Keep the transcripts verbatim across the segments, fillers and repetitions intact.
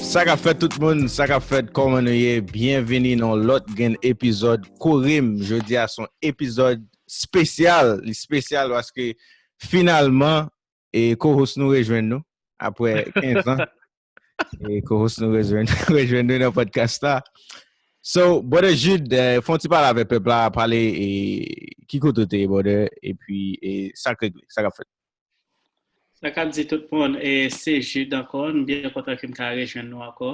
Sa k ap fèt tout moun, sa k ap fèt, kòman nou ye? Byenvini nan lòt grenn epizòd Kore m. Jodi a se yon epizòd espesyal. Li espesyal paske finalman, e co-host nou rejwenn nou apre kenz an. E co-host nou rejwenn, rejwenn nou nan podcast la. So, Brother Jude, eh, fè yon ti pale avèk pèp la, pale e ki kote w te ye, brother, epi e sa k regle, sa k ap fèt. Sa k ap di tout moun, e se Jude ankò, m byen kontan ke m ka rejwenn nou ankò.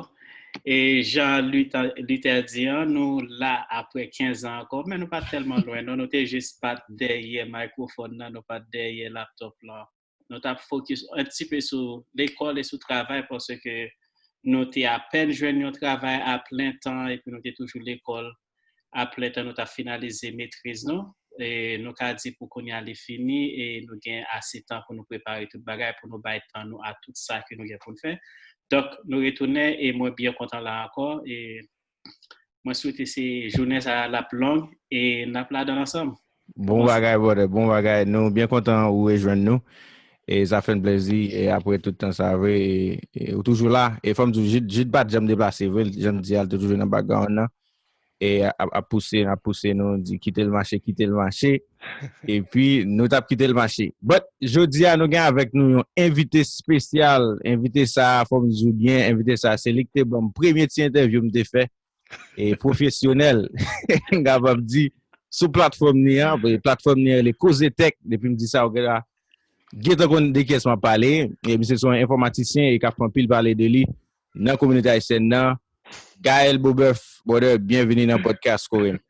E jan Luther di an, nou la apre kenz an ankò, men nou pa t tèlman lwen non, nou te jis pa t dèyè mikrofòn nan, nou pa t dèyè laptop lan. Nou t ap fokis un petit peu sou lekòl e sou travay paske nou te apèn jwenn yon travay a plen tan epi nou te toujou lekòl a plen tan, nou t ap finalize metriz nou. E nou ka di pou kounye a li fini e nou gen ase tan pou nou prepare tout bagay, pou nou bay tan nou a tout sa ke nou gen pou n fè. Donk, nou retounen e mwen byen kontan la ankò. E mwen swete se jounen sa a l ap long e n ap ladan l ansanm. Bon bagay, brother, bon bagay. Nou byen kontan ou rejwenn nou. E sa fè n plezi. E apre tout tan sa, vre, e, e ou toujou la. E fò m di w, Jude, Jude pa t janm deplase, vre. Jan m di a, l te toujou nan background nan. E ap, ap pouse, ap pouse nou, di kite l mache, kite l mache. Epi nou t ap kite l mache. But, jodi a, nou gen avèk nou yon envite espesyal. Envite sa a, fò m di w byen, envite sa a, se li ki te ban m premye ti entèvyou m te fè. E pwofesyonèl, m kapab di, sou platfòm ni an, e platfòm ni an rele Koze Tech, depi m di sa, ou gen la, gentan konn de kiyès m ap pale, e misye se yon enfòmatisyen e k ap fè anpil pale de li nan kominote ayisyèn nan. Gaël Beaubœuf, brother, byenvini nan podcast Kore m.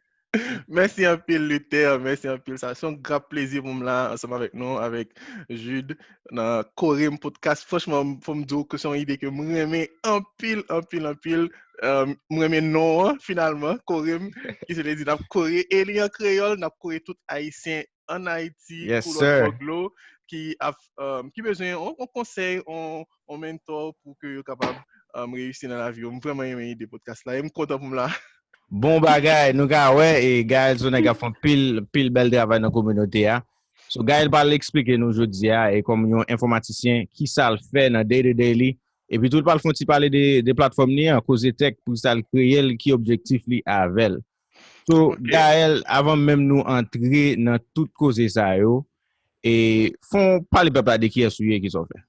Mèsi anpil, Luther. Mèsi anpil. Sa se yon gran plezi pou m la ansanm avèk nou, avèk Jude, nan Kore m Podcast. Franchman, fò m di w ke se yon ide ke m renmen anpil, anpil, anpil. Euh, m renmen non an, finalman, Kore m, ki se vle di n ap kore, e li an kreyòl, n ap kore tout Ayisyen ann Ayiti, Yes, kou sir. lòt bò dlo, ki ap, euh, ki bezwen yon, yon konsèy, yon, yon mentor pou ke yo kapab, euh, reyisi nan lavi yo. M vrèman renmen ide podcast la, e m kontan pou m la. Bon bagay, nou ka wè, e Gaël se yon nèg k ap fè pil, pil bèl travay nan kominote a. So, Gaël pral eksplike nou jodi a, e kòm yon enfòmatisyen, ki sa l fè nan day to day li. Epi tou, l pral fè yon ti pale de, de platfòm li an, Koze Tech, pou sa l kreye l, ki objektif li avè l. So, Ok. Gaël, avan menm nou antre nan tout koze sa yo, e fè w pale pèp la de kiyès ou ye, ki sa w fè.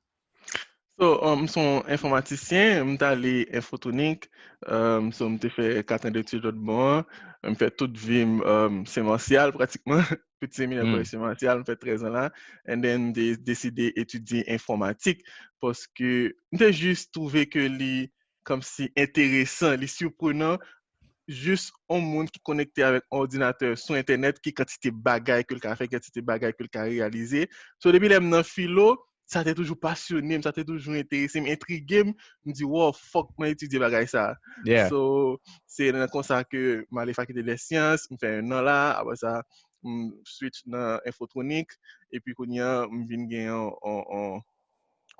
So, um, m se yon enfòmatisyen, m t ale Infotronic, um, so m te fè kat an detid lòt bò an, m fè tout vi m, um, Sen Masyal pratikman, piti seminè Hmm. kolèj Sen Masyal, m fè trèz an la, and then m te deside etidye enfòmatik, paske m te jis twouve ke li kòmsi enteresan, li siprenan, jis yon moun ki konekte avèk yon òdinatè sou entènèt, ki kantite bagay ke l ka fè, kantite bagay ke l ka reyalize. So, depi lè m nan filo, sa te toujou pasyone m, sa te toujou enterese m, entrige m, m di, wow, fòk mwen etidye bagay sa. Yeah. So, se nan konsa ke m ale Faculté des Sciences, m fè yon an la, apre sa, m switch nan Infotronic, epi kounye a, m vin gen yon, yon, yon,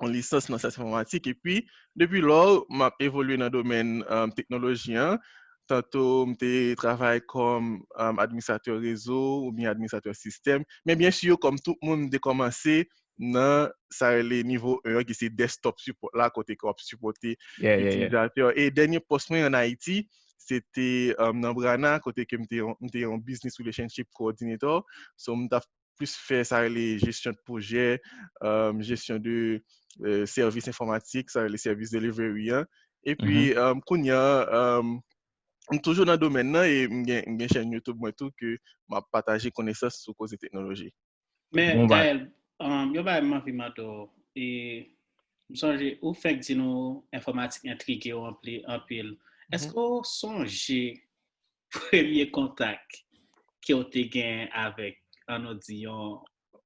yon lisans nan syans enfòmatik, epi depi lò, m ap evolye nan domèn, um, teknoloji an. Tanto m te travay kòm, um, administratè rezo oubyen administratè sistèm. Men byen si, kòm tout moun, m te kòmanse nan sa rele nivo en an, ki se desktop support la, kote ke w ap sipòte Yeah, yeah, yeah. itilizatè. E dènye pòs mwen an Ayiti, se te, um, nan Brana, kote ke m te yon, m te yon business relationship coordinator. So, m t ap plis fè sa rele jesyon de pwojè, um, jesyon de, euh, sèvis enfòmatik, sa rele service delivery an. Epi, Mhm. um, kounye a, um, m toujou nan domèn nan e m gen, m gen chèn YouTube mwen tou ke m ap pataje konesans sou koze teknoloji. Men, Bon, ba- Gaël, um, yon bagay m anvi mande w, e m sonje ou fenk di nou enfòmatik entrige w anpli-, anpil. Èske w sonje premye kontak ke w te gen avèk, ann nou di, yon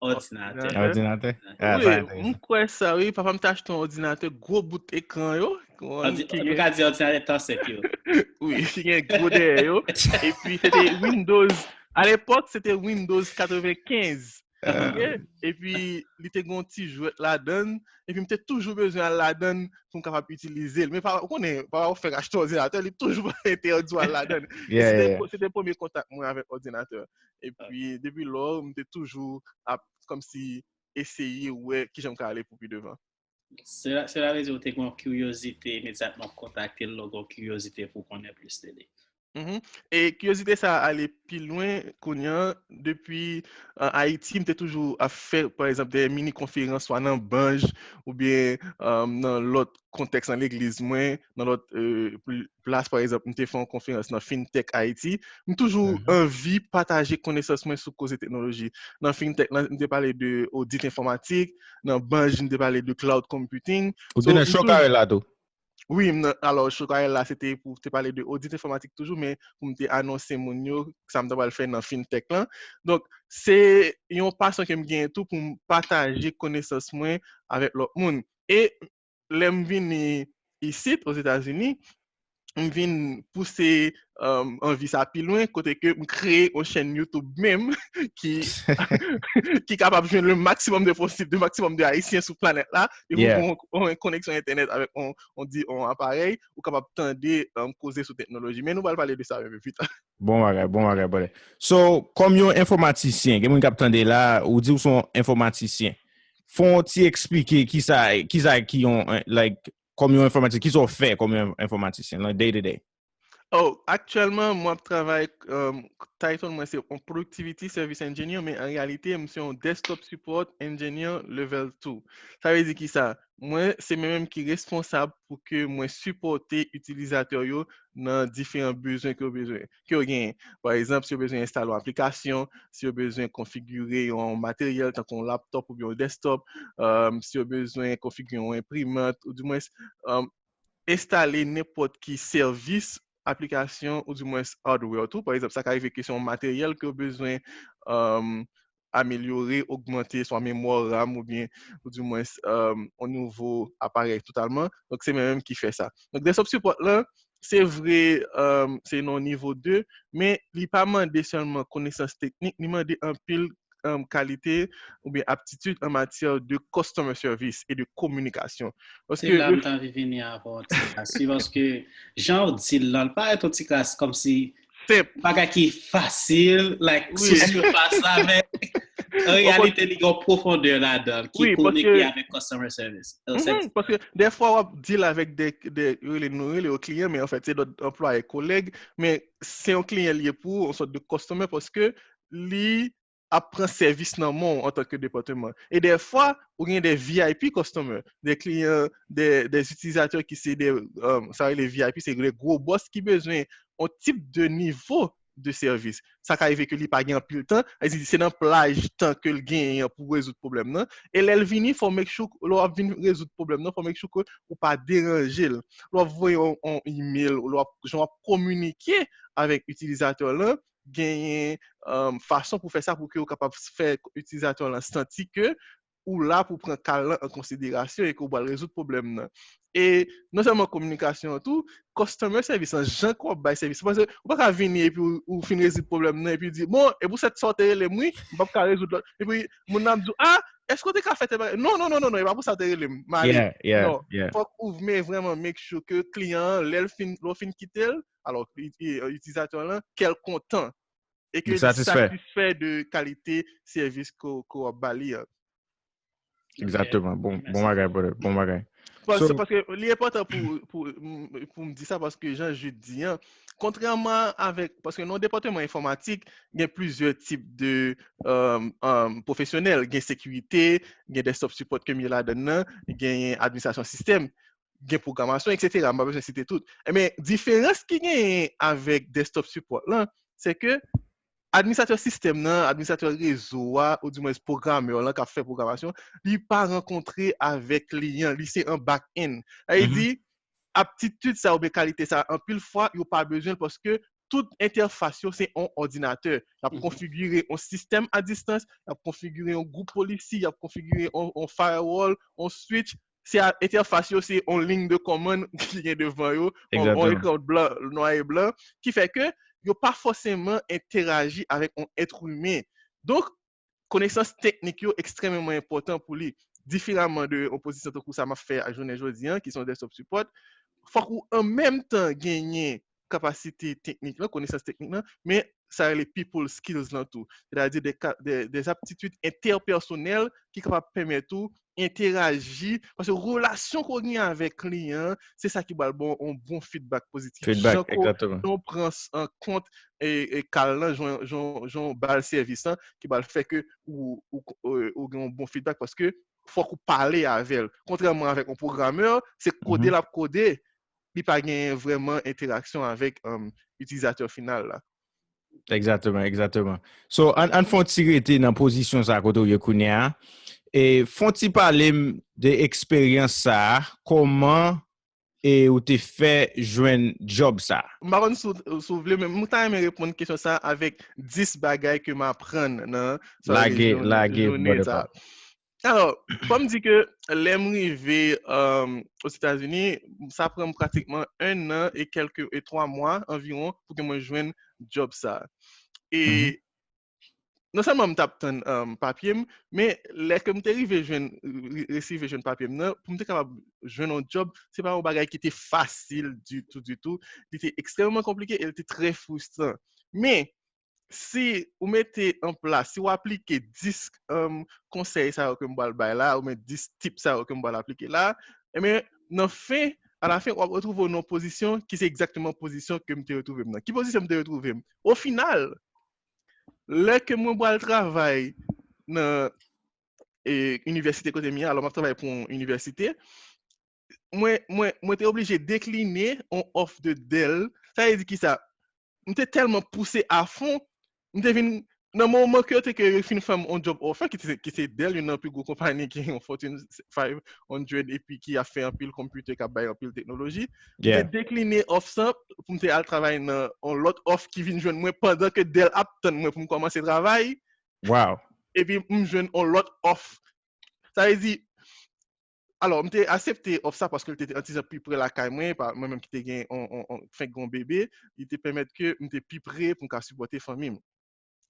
òdinatè? Òdinatè? Òdinatè? Ah, Wi, sa enteresan. m kwè sa, wi. Papa m te achte yon òdinatè, gwo bout ekran yo. Òdi-, Ki nou gen, ka di òdinatè tan senp yo. wi, ki gen gwo dèyè yo. Epi se te Windows. A lepòk, se te Windows katrevenkenz. Ah. Ok? Epi li te gen yon ti jwèt ladan l. Epi m te toujou bezwen al ladan l pou m kapab itilize l. Men pa, ou konnen, papa w fèk achte òdinatè, li toujou entèdi w al ladan l. E Yeah, se te, yeah, yeah. se te premye kontak mwen avèk òdinatè. Epi depi lò, m te toujou ap kòmsi eseye wè kijan m ka ale pou pi devan. Sela, sela vle di ou te gen yon kiryozite, imedyatman w kontakte l, ou gen yon kiryozite pou w konnen plis de li. Mhm. E kiryozite sa a ale pi lwen kounye a, depi uh, Ayiti, m te toujou ap fè, pa egzanp, de mini konferans, swa nan banj oubyen um, nan lòt kontèks nan legliz mwen, nan lòt uh, pl- plas, pa egzanp, m te fè yon konferans nan FinTech Ayiti. M toujou Mhm. anvi pataje konesans mwen sou koze teknoloji. Nan FinTech, la, m te pale de odit enfòmatik, nan banj, m te pale de cloud computing. Ou te nan Chokarel la tou? Wi, m nan, alò, Chokarel la, se te pou te pale de odit enfòmatik toujou, men pou m te anonse moun yo sa m ta pral fè nan FinTech lan. Donk, se yon pasyon ke m genyen tou pou m pataje konesans mwen avèk lòt moun. E lè m vini isit, Ozetazini, m vin pouse um, anvi sa pi lwen, kote ke m kreye yon chèn YouTube menm ki ki kapab jwenn le maximum de posib, de maximum de Ayisyen sou planèt la, e pou Yeah. yon, yon koneksyon entènèt avèk on, on, di, on aparèy, ou kapab tande um, koze sou teknoloji. Men nou pral pale de sa yon pe pita. Bon bagay, bon bagay, brother. So, kòm yon enfòmatisyen, gen moun k ap tande la, ou di ou se yon enfòmatisyen. Fò w ti eksplike kisa, kisa ki yon, eh, like, kòm yon enfòmatisyen, kisa w fè kòm yon enfòmatisyen, like, day to day. Oh, aktyèlman, mwen ap travay, um, title mwen se yon Productivity Service Engineer, men an reyalite, m se yon Desktop Support Engineer Level two. Sa vle di ki sa? Mwen, se mwen menm ki responsab pou ke mwen sipòte itilizatè yo nan diferan bezwen ke yo bezwen, ke yo genyen. Pa egzanp, si yo bezwen enstale yon aplikasyon, si yo bezwen konfigire yon materyèl tankou yon laptop oubyen yon desktop, um, si yo bezwen konfigire yon enprimant, ou di mwen um, enstale nenpòt ki sèvis aplikasyon ou di mwen hardware tou. Pa egzanp, sa ka rive ke se yon materyèl ke w bezwen um, amelyore, ogmante, swa memwa RAM oubyen ou di mwen um, on nouvo aparèy totalman. Donk, se mwen menm ki fè sa. Donk, desktop support lan, se vre, um, se nan nivo de, men li pa mande sèlman konesans teknik, li mande anpil um, kalite oubyen aptitid an matyè de customer service e de kominikasyon. Se la m t anvi vini avè w ti kras, wi, paske jan w di l lan, l parèt yon ti kras kòmsi senp. Bagay ki fasil, like, sou sifas la, men an reyalite, li gen pwofondè ladan l, ki konekte avèk customer service. Paske dèfwa w ap deal avèk de, de rele, nou rele yo kliyan, men anfèt, se lòt anplwaye, kolèg, men se yon kliyan li ye pou ou, yon sòt de customer, paske li ap pran sèvis nan men w antanke depatman. E dèfwa, ou gen de V I P customer, de kliyan, de, de itilizatè ki se de, um, sa rele V I P, se de gwo bòs ki bezwen yon tip de nivo de sèvis. Sa ka rive ke li pa gen anpil tan, se nan plaj tan ke l genyen pou rezoud pwoblèm nan. E lè l vini, fò make sure, lè w ap vin rezoud pwoblèm nan, fò make sure ke ou pa deranje l. Lè w ap voye yon, yon email, lè w ap, jan w ap kominike avèk itilizatè lan, genyen um, fason pou fè sa pou ke ou kapab fè itilizatè lan santi ke ou la pou pran ka l lan an konsiderasyon e ke ou pral rezoud pwoblèm nan. E non sèlman kominikasyon an tou, customer service lan, jan ke w ap bay sèvis. Paske ou pa ka vini epi ou, ou fin rezoud pwoblèm nan epi di, bon, e pou sèt sa w te rele m, wi, m p ap ka rezoud lòt. Epi moun nan ap di, a, èske w te ka fè tèl bagay? Non, non, non, non, non, e pa pou sa w te rele m. M ale. Non, fòk ou men vrèman make sure ke kliyan an, lè l fin, lè w fin kite l, alò, itilizatè lan, kè l kontan. E ke li satisfè de kalite sèvis ke w ap ba li an. Egzakteman. Bon, bon bagay, brother. Bon bagay. Paske, paske li enpòtan pou, pou, pou m di sa, paske jan Jude di an, kontrèman avèk, paske nan depatman enfòmatik, gen plizyè tip de um, um, pwofesyonèl. Gen sekirite, gen desktop support ke m ye ladan nan, gen administrasyon sistèm, gen pwogramasyon, et cetera. M pa bezwen site tout. Men, diferans ki genyen avèk desktop support lan, se ke administratè sistèm nan, administratè rezo a, ou di mwen pwogramè lan k ap fè pwogramasyon, li pa rankontre avèk kliyan, li se an back-end. Sa vle di, aptitid sa oubyen kalite sa, anpil fwa, yo pa bezwen l paske tout entèfas yo se yon òdinatè. Y ap konfigire yon sistèm a distans, y ap konfigire yon gwoup polisi, y ap konfigire yon firewall, yon switch, se entèfas yo, se yon liy de kòmann ki gen devan yo, yon ekran blan, nwa e blan, ki fè ke yo pa fòseman entèraji avèk yon èt imen. Donk, konesans teknik yo ekstrèmeman enpòtan pou li. Diferaman de yon pozisyon tankou sa m ap fè a jounen jodi an, ki se yon desktop support, fòk ou an menm tan genyen kapasite teknik lan, konesans teknik lan, men sa rele people skills lan tou. Sètadi de, ka- de, de aptitid entèpèsonèl ki kapab pèmèt ou enteraji. Paske relasyon ke w gen avèk kliyan an, se sa ki pral ba w yon bon feedback pozitif. Feedback, Jan ke egzakteman. w pran s- an kont e, e kal lan, jan, jan, jan w ba l sèvis lan, ki pral fè ke ou, ou, ou, ou gen yon bon feedback paske fòk ou pale avè l. Kontrèman avèk yon pwogramè, se kode Mhm. l ap kode, li pa gen vrèman enteraksyon avèk um, itilizatè final la. Egzakteman, egzakteman. So, ann ann fè yon ti rete nan pozisyon sa kote w ye kounye a. E fè yon ti pale m de eksperyans sa a, kòman e ou te fè jwenn djòb sa a? M pa konn si w si w vle, men m ta renmen reponn kesyon sa a avèk dis bagay ke m aprann nan sa w rele Lage, jounen, lage, jounen sa. brother. Alò, fò m di ke lè m rive um, Ozetazini, sa pran m pratikman en an e kèlke e twa mwa anviwon pou ke mwen jwenn djòb sa. E Mhm. non sèlman m t ap tann um, papye m, men lè ke m te rive jwenn, re- resi rive jwenn papye m nan, pou m te kapab jwenn yon djòb, se pa yon bagay ki te fasil ditou, ditou. Li te ekstrèmman konplike e li te trè fristran. Men, si ou mete an plas, si w aplike dis um, konsèy sa yo ke m pral bay la, oubyen dis tip sa yo ke m pral aplike la, ebyen, nan fen, alafen, w ap retwouve w nan yon pozisyon ki se egzakteman pozisyon ke m te retwouve m nan. Ki pozisyon m te retwouve m? O final, lè ke mwen pral travay nan e, inivèsite kote m ye, alò m ap travay pou yon inivèsite, mwen, mwen, mwen te oblije dekline yon òf de Dell. Sa vle di ki sa? M te tèlman pouse a fon, m te vin, nan moman ke yo te ke yo fin fè m yon job offer, ki te, ki te Dell, youn nan pi gwo konpayi ki yon Fortune five hundred epi ki ap fè anpil konpitè, k ap bay anpil teknoloji. M te Yeah. dekline òf sa pou m te al travay nan yon lòt òf ki vin jwenn mwen pandan ke Dell ap tann mwen pou m kòmanse travay. Wow. Epi m jwenn yon lòt òf. Sa vle di, alò, m te aksepte òf sa paske l te yon ti jan pi pre lakay mwen, pa mwen menm ki te gen on, on, on, fenk gen yon bebe, li te pèmèt ke m te pi pre pou m ka sipòte fanmi m.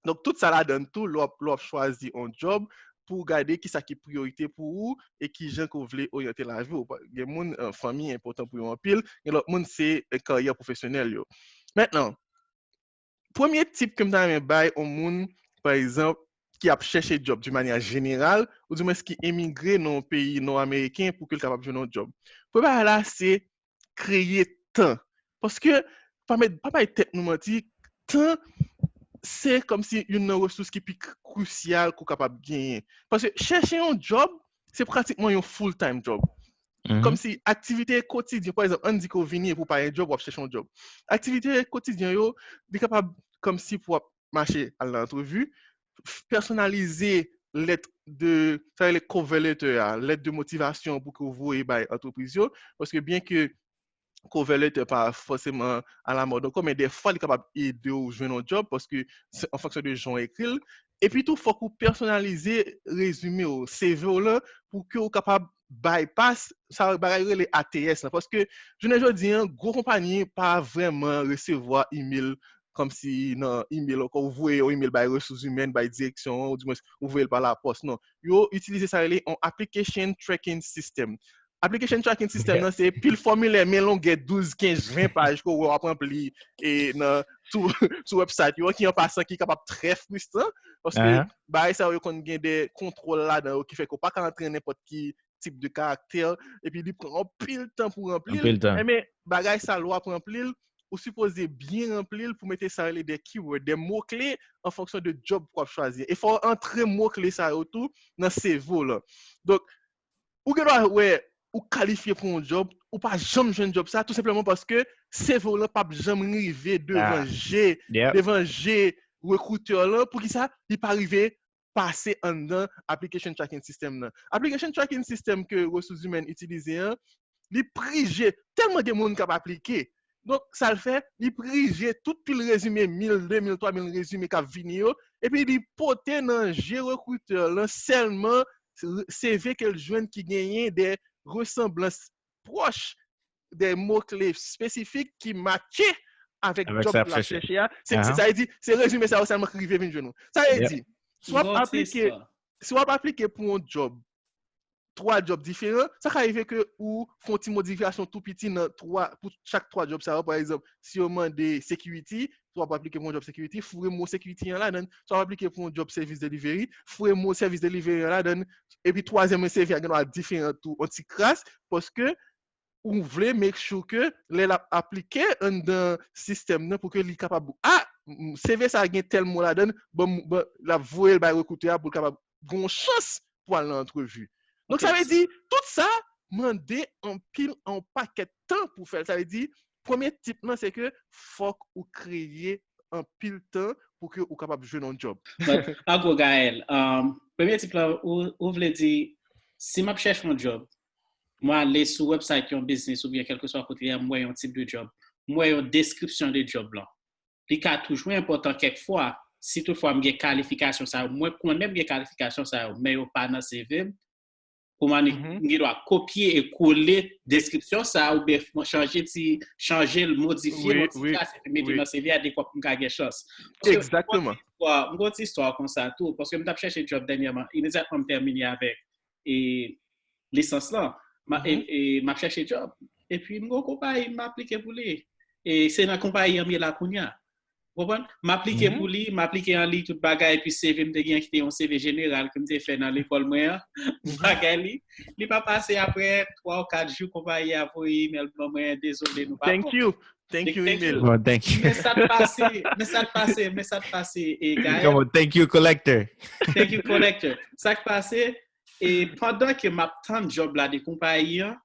Donk, tout sa ladan tou, lè w ap, lè w ap chwazi yon djòb, pou w gade ki sa ki priyorite pou ou e ki jan ke w vle oryante lavi w. Pa- Gen moun, eh, fanmi enpòtan pou yo anpil, gen lòt moun, se eh, karyè pwofesyonèl yo. Mentnan, premye tip ke m ta renmen bay yon moun, pa egzanp, ki ap chèche djòb de manyè jeneral, oudimwens ki emigre nan yon peyi nò ameriken pou ke l kapab jwenn yon djòb. Premye bagay la, se kreye tan. Paske, pa met, pa bay tèt nou manti, tan, se kòmsi youn nan resous ki pi kri- krisyal ke w kapab genyen. Paske chèche yon djòb, se pratikman yon full time job. Mhm. Kòmsi aktivite kotidyen, pa egzanp, ann di ke w vini epi w pa gen djòb, w ap chèche yon djòb. Aktivite kotidyen yo, li kapab kòmsi pou w ap mache al nan antrevi, f- pèsonalize lèt de, sa rele cover letter a, lèt de motivasyon pou ke w voye bay antrepriz yo, paske byen ke cover letter pa fòseman alamòd ankò, men dèfwa li kapab ede w jwenn yon djòb paske se an fonksyon de jan w ekri l. Epi tou, fòk ou pèsonalize rezime w, C V w lan, pou ke w kapab bypass sa bagay rele A T S lan. Paske, jounen jodi an, gwo konpayi pa vrèman resevwa email kòmsi nan email ankò, ou voye yon email bay resous imèn, bay direksyon an, oudimwens ou voye l pa lapòs. Non. Yo itilize sa rele yon application tracking system. Application tracking system nan se pil fòmilè men longè douz, kenz, ven paj ke w wè w ap ranpli e nan sou, sou website yo, ki an pasan ki kapab trè fristran, paske Ahan. bagay sa yo konn gen de kontwòl ladan yo ki fè ke w pa ka antre nenpòt ki tip de karaktè, epi li pran anpil tan pou ranpli l. Anpil tan. Enben, bagay sa lè w ap ranpli l, ou sipoze byen ranpli l pou mete sa rele de keyword, de mo kle an fonksyon de djòb ke w ap chwazi. E fò w antre mo kle sa yo tou nan C V w lan. Donk, ou gen dwa wè ou kalifye pou yon djòb, ou pa janm jwenn djòb sa, tou senpleman paske C V w lan p ap janm rive devan Ah. je, Yep. devan je rekritè lan. Poukisa? Li pa rive pase anndan application tracking system nan. Application tracking system ke resous imèn itilize an, li prije tèlman gen moun k ap aplike. Donk, sa l fè, li prije tout pil rezime mil, de mil, twa mil rezime k ap vini yo, epi li pote nan je rekritè lan sèlman C V ke l jwenn ki genyen de resanblans pwòch, de mo kle espesifik ki matche avèk Avèk djòb sa y ap ke l ap chèche. chèche a. Se, se, Ahan. sa vle di, se rezime sa yo sèlman ki rive vin jwenn ou. Sa vle Yep. di, si w ap Yon aplike, tris, si w ap aplike pou yon djòb, twa djòb diferan, sa ka rive ke ou fè yon ti modifikasyon tou piti nan twa, pou chak twa djòb sa yo. Pa egzanp, si yo mande security, si w ap aplike pou yon djòb security, foure mo security an ladan. Si w ap aplike pou yon djòb service delivery, foure mo service delivery an ladan. Epi twazyèm C V a gen dwa diferan tou, yon ti kras, paske ou vle make sure ke lè l ap aplike anndan sistèm nan pou ke li kapab, ah, C V sa gen tèl mo ladan, bon, bon, l ap voye l bay rekritè a pou l kapab gen yon chans pou al nan antrevi. Donk, sa vle di, tout sa mande anpil, yon pakèt tan pou fè l. Sa vle di, premye tip lan, se ke fòk ou kreye anpil tan pou ke ou kapab jwenn yon djòb. But, anko, Gaël, um, premye tip lan, ou, ou vle di, si m ap chèche yon djòb, mwen ale sou website yon biznis oubyen kèlkeswa kote a, m wè yon tip de djòb, m wè yon deskripsyon de djòb lan. Li ka toujou enpòtan kèk fwa, si toutfwa m gen kalifikasyon sa yo, mwen konnen m gen kalifikasyon sa yo, men yo pa nan C V m, pou m annik, m gen dwa kopye e kole deskripsyon sa oubyen chanje ti, chanje l, modifye, modifikasyon, epi mete nan C V a, dekwa pou m ka gen chans. Paske m gon ti istwa, m gon ti istwa konsa tou, paske m t ap chèche djòb dènyèman, imedyatman m tèmine avèk e, lisans lan, m a- e, e, m ap chèche djòb. Epi m gon konpayi, m aplike pou li. E se nan konpayi an m ye la kounye a. Ou konprann? M aplike pou li, m aplike an liy tout bagay, epi C V m te gen ki te yon C V jeneral ke m te fè nan lekòl mwen an. Bagay li, li pa pase apre twa ou kat jou, konpayi a voye imèl ban mwen, dezole, nou pa bon. Thank you, thank you, email. Bon, thank you. Men sa k pase, men sa k pase, men sa k pase, e Gaël. Come on, thank you, collector. Thank you, collector. Sa k pase, e pandan ke m ap tann djòb la de konpayi an,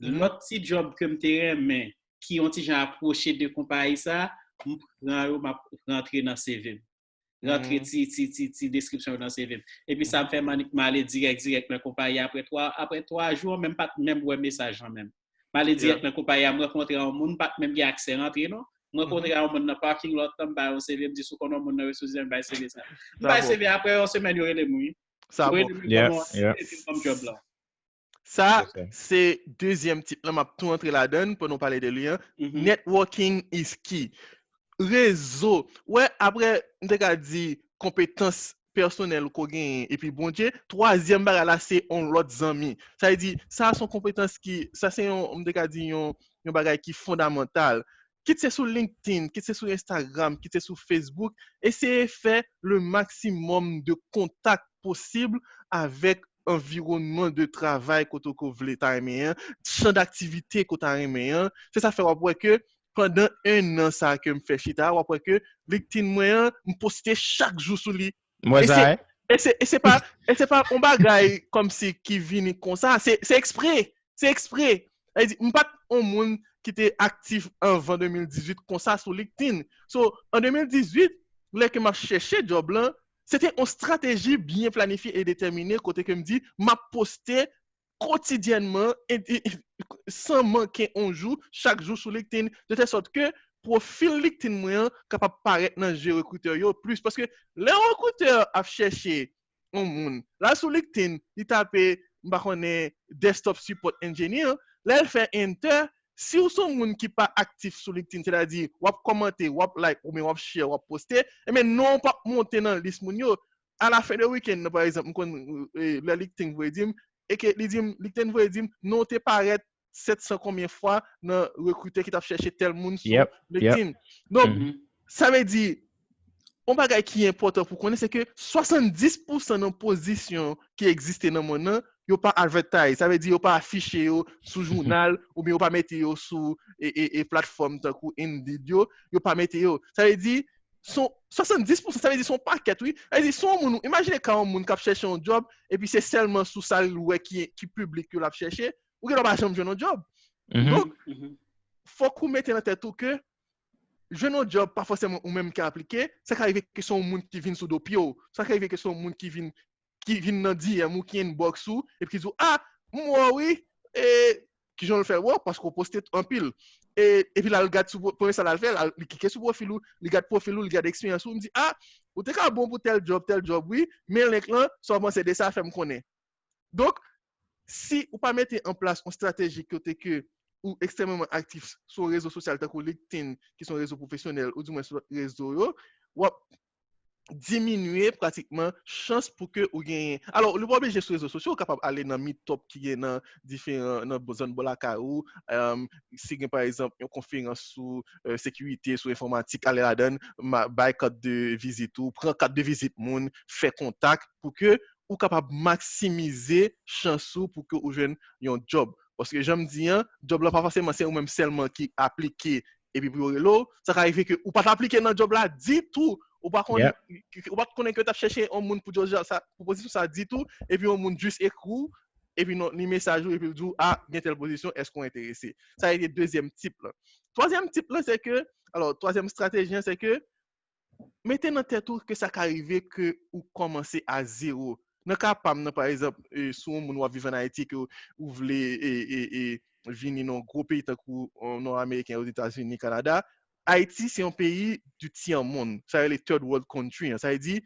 lòt ti djòb ke m te renmen, ki yon ti jan apwoche de konpayi sa, m pran yo, m ap rantre nan C V m. Rantre ti, ti, ti, ti deskripsyon yo nan C V m. Epi sa m fè, m annik m ale dirèk, dirèk nan konpayi a. Apre twa, apre twa jou, menm pa t menm wè mesaj lan menm. M ale dirèk nan konpayi a, m rankontre yon moun, m pa t menm gen aksè rantre non. M rankontre yon moun nan parking lot lan, m ba yo C V, m di, "Si w konn yon moun nan resous imen, bay C V sa." M bay C V, apre yon semèn, yo rele m, wi. Yo rele m, kòman, epi m ban m djòb lan. Sa, se dezyèm tip lan, m ap tou antre ladan l pandan w pale de li an. Networking is key. Rezo. Wè, apre, m te ka di konpetans pèsonèl ou ko genyen, epi Bondye, twazyèm bagay la, se yon lòt zanmi. Sa vle di, sa se yon konpetans ki, sa se yon, m te ka di yon, yon bagay ki fondamantal. Kit se sou LinkedIn, kit se sou Instagram, kit se sou Facebook, eseye fè le maximum de kontak posib avèk anviwònman de travay kote w vle ta renmen an, chan daktivite ke w ta renmen an. Se sa fè w ap wè ke pandan en an sa ke m fè chita, w ap wè ke LinkedIn mwen an, m poste chak jou sou li. Mwen sa, e se, e se pa, e se pa yon bagay kòmsi ki vini konsa, se, se ekspre, se ekspre. Sa vle di, m pa t yon moun ki te aktif anvan de mil dizuit konsa sou LinkedIn. So, an de mil dizuit, lè ke m ap chèche djòb lan, se te yon estrateji byen planifye e detèmine kote ke m di, m ap poste kotidyènman, e, e, e, san manke yon jou, chak jou sou LinkedIn, de tèl sòt ke pwofil LinkedIn mwen an kapab parèt nan je rekritè yo plis. Paske lè yon rekritè ap chèche yon moun, l al sou LinkedIn, li tape, m pa konnen, desktop support engineer, lè l fè enter, si w se yon moun ki pa aktif sou LinkedIn, sètadi w ap kòmante, w ap like, oubyen w ap share, w ap poste, ebyen non w p ap monte nan lis moun yo. A la fen de wikenn nan, pa egzanp, m konn, e, lè LinkedIn voye di m, e ke li di m, LinkedIn voye di m, non w te parèt sèt san konbyen fwa nan rekritè ki t ap chèche tèl moun sou LinkedIn. Donk, sa vle di, yon bagay ki enpòtan pou konnen, se ke swasanndis pousan nan pozisyon ki egziste nan monn nan, yo pa advertise. Sa vle di, yo pa afiche yo sou jounal, oubyen yo pa mete yo sou, e, e, e, platfòm tankou Indeed yo, yo pa mete yo. Sa vle di, son, swasanndis pousan, sa vle di, se yon pakèt, wi. Sa vle di, si yon moun, imajine ka yon moun k ap chèche yon djòb, epi se sèlman sou sa l wè ki, ki piblik yo l ap chèche, ou gen dwa pa janm jwenn yon djòb. Donk, fòk ou mete nan tèt ou ke jwenn yon djòb pa fòseman ou menm ki aplike, sa ka rive ke se yon moun ki vin sou do pye w, sa ka rive ke se yon moun ki vin, ki vin nan D M ou, ki inbox ou, epi ki di w, "Ah, m wè w wi, e, kijan w fè wè w, paske w poste anpil." E, epi l al gad sou, premye sa l al fè, l al, li klike sou pwofil ou, li gad pwofil ou, li gad eksperyans ou, m di, "Ah, ou te ka bon pou tèl djòb, tèl djòb, wi, men link lan, sa w panse de sa, fè m konnen." Donk, si ou pa mete an plas yon estrateji kote ke ou ekstrèmeman aktif sou rezo sosyal tankou LinkedIn, ki se yon rezo pwofesyonèl, oudimwen sou lòt rezo yo, w ap, diminye pratikman chans pou ke ou genyen. Alò, li pa oblije sou rezo sosyo, ou kapab ale nan meetup ki gen nan diferan, nan zòn bò lakay ou, um, si gen pa egzanp yon konferans sou uh, sekirite, sou enfòmatik, ale ladan, bay kat de vizit ou, pran kat de vizit moun, fè kontak pou ke ou kapab maksimize chans ou pou ke ou jwenn yon job. Paske jan m di an, job la pa fòseman se ou menm sèlman ki aplike epi pou yo rele w, sa ka rive ke ou pa t aplike nan job la ditou, ou pa konnen, ou pa t konnen ke yo t ap chèche yon moun pou job sa, pou pozisyon sa ditou, epi yon moun jis ekri w, epi non, li mesaj ou, epi l di w, a, gen tèl pozisyon, èske w enterese? Sa rete dezyèm tip la. Twazyèm tip la, se ke, alò, twazyèm estrateji an, se ke mete nan tèt ou ke sa ka rive ke ou kòmanse a zewo. Nan ka pa m nan, pa egzanp, e, si w yon moun w ap viv ann Ayiti, ke ou vle e, e, e, vini nan yon gwo peyi tankou Nò Ameriken, Ozetazini, Kanada, Ayiti se yon peyi du tiers monde, sa rele third world country an. Sa vle di,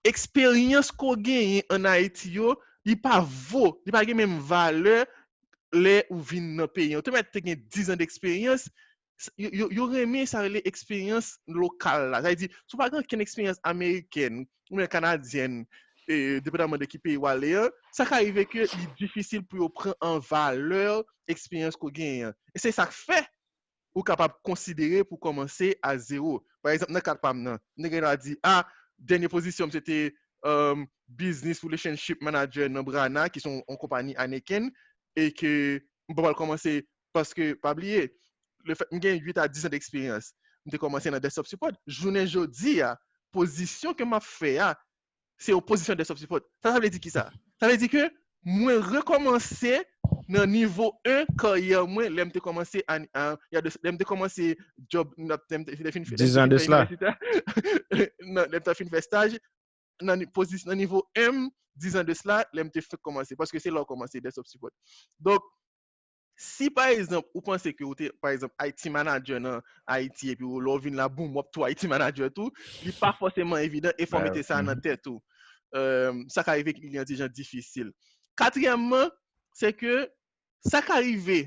eksperyans ke w genyen ann Ayiti yo, li pa vo, li pa gen menm valè lè ou vin nan peyi an. Ou te mèt te gen dizan deksperyans, yo, yo, yo renmen sa rele eksperyans lokal la. Sa vle di, si w pa gen okenn eksperyans amerikèn oubyen kanadyèn, e, depandaman de ki peyi w ale an, sa ka rive ke li difisil pou yo pran an valè eksperyans ke w genyen an. E se sa k fè ou kapab konsidere pou kòmanse a zewo. Pa egzanp, nan ka pa m nan, m te gen dwa di, a, dènye pozisyon m se te um, Business Relationship Manager nan Brana, ki se yon konpayi Heineken, e ke m pa pral kòmanse paske, pa bliye, lefèt m gen uit a diz an deksperyans, m te kòmanse nan desktop support. Jounen jodi a, pozisyon ke m ap fè a, se yon pozisyon desktop support. Sa, sa vle di ki sa? Sa vle di ke mwen rekòmanse nan nivo en karyè mwen lè m te kòmanse an, an, y a de, lè m te kòmanse job, lè m te, lè m te fin, lè m te fin fè inivèsite, nan, lè m te fin fè staj, nan ni- pozis- nan nivo en, diz an de sila, lè m te fèk kòmanse, paske se la w kòmanse desktop support. Donk, si pa egzanp, ou panse ke ou te, pa egzanp, I T manager nan Ayiti, epi ou, lè w vin la, boum, w ap tou I T manager tou, li pa fòseman evidan, e fò w mete sa nan tèt ou. Euh, sa ka rive ke li yon ti jan difisil. Katriyèmman, se ke sa ka rive,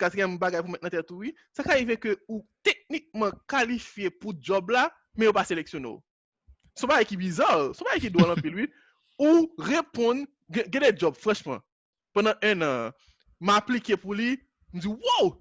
katriyèm bagay pou met nan tèt ou, wi, sa ka rive ke ou teknikman kalifye pou job la, men yo pa seleksyone w. Se yon bagay ki biza, se yon bagay ki dwòl anpil, wi. Ou reponn, gen, gen de job, franchman, pandan en an, m aplike pou li, m di, wow,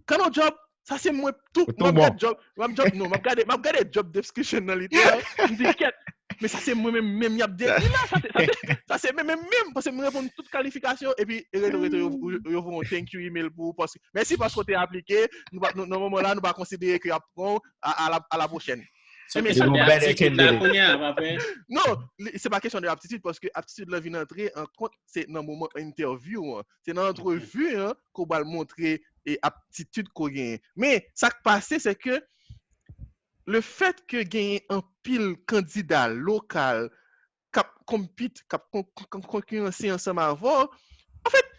Kano job, sa se mwen tou, m ap gade job, m ap job, non, m ap gade, m ap gade job description nan li tou, m di, kèt, men sa se mwen menm, menm y ap dekri la, sa se, sa se, sa se menm, menm, menm, paske m reponn tout kalifikasyon, epi, rete, rete, yo, yo, yo voye yon thank you email pou ou, paske, mèsi paske w te aplike, nou pa, nou, nan moman la, nou pa konsidere ke y ap pran w, a, a la, a la pwochèn. Se yon kesyon de aptitid la kounye a, pa vre? Non, li- se pa kesyon de aptitid, paske aptitid la vin antre an kont, se nan moman entèvyou an. Se nan antrevi an ke w pral montre e aptitid ke w genyen. Men, sa k pase, se ke le fèt ke genyen anpil kandida lokal k ap konpit, k ap kon- kon- konkiranse ansanm avè w, anfèt,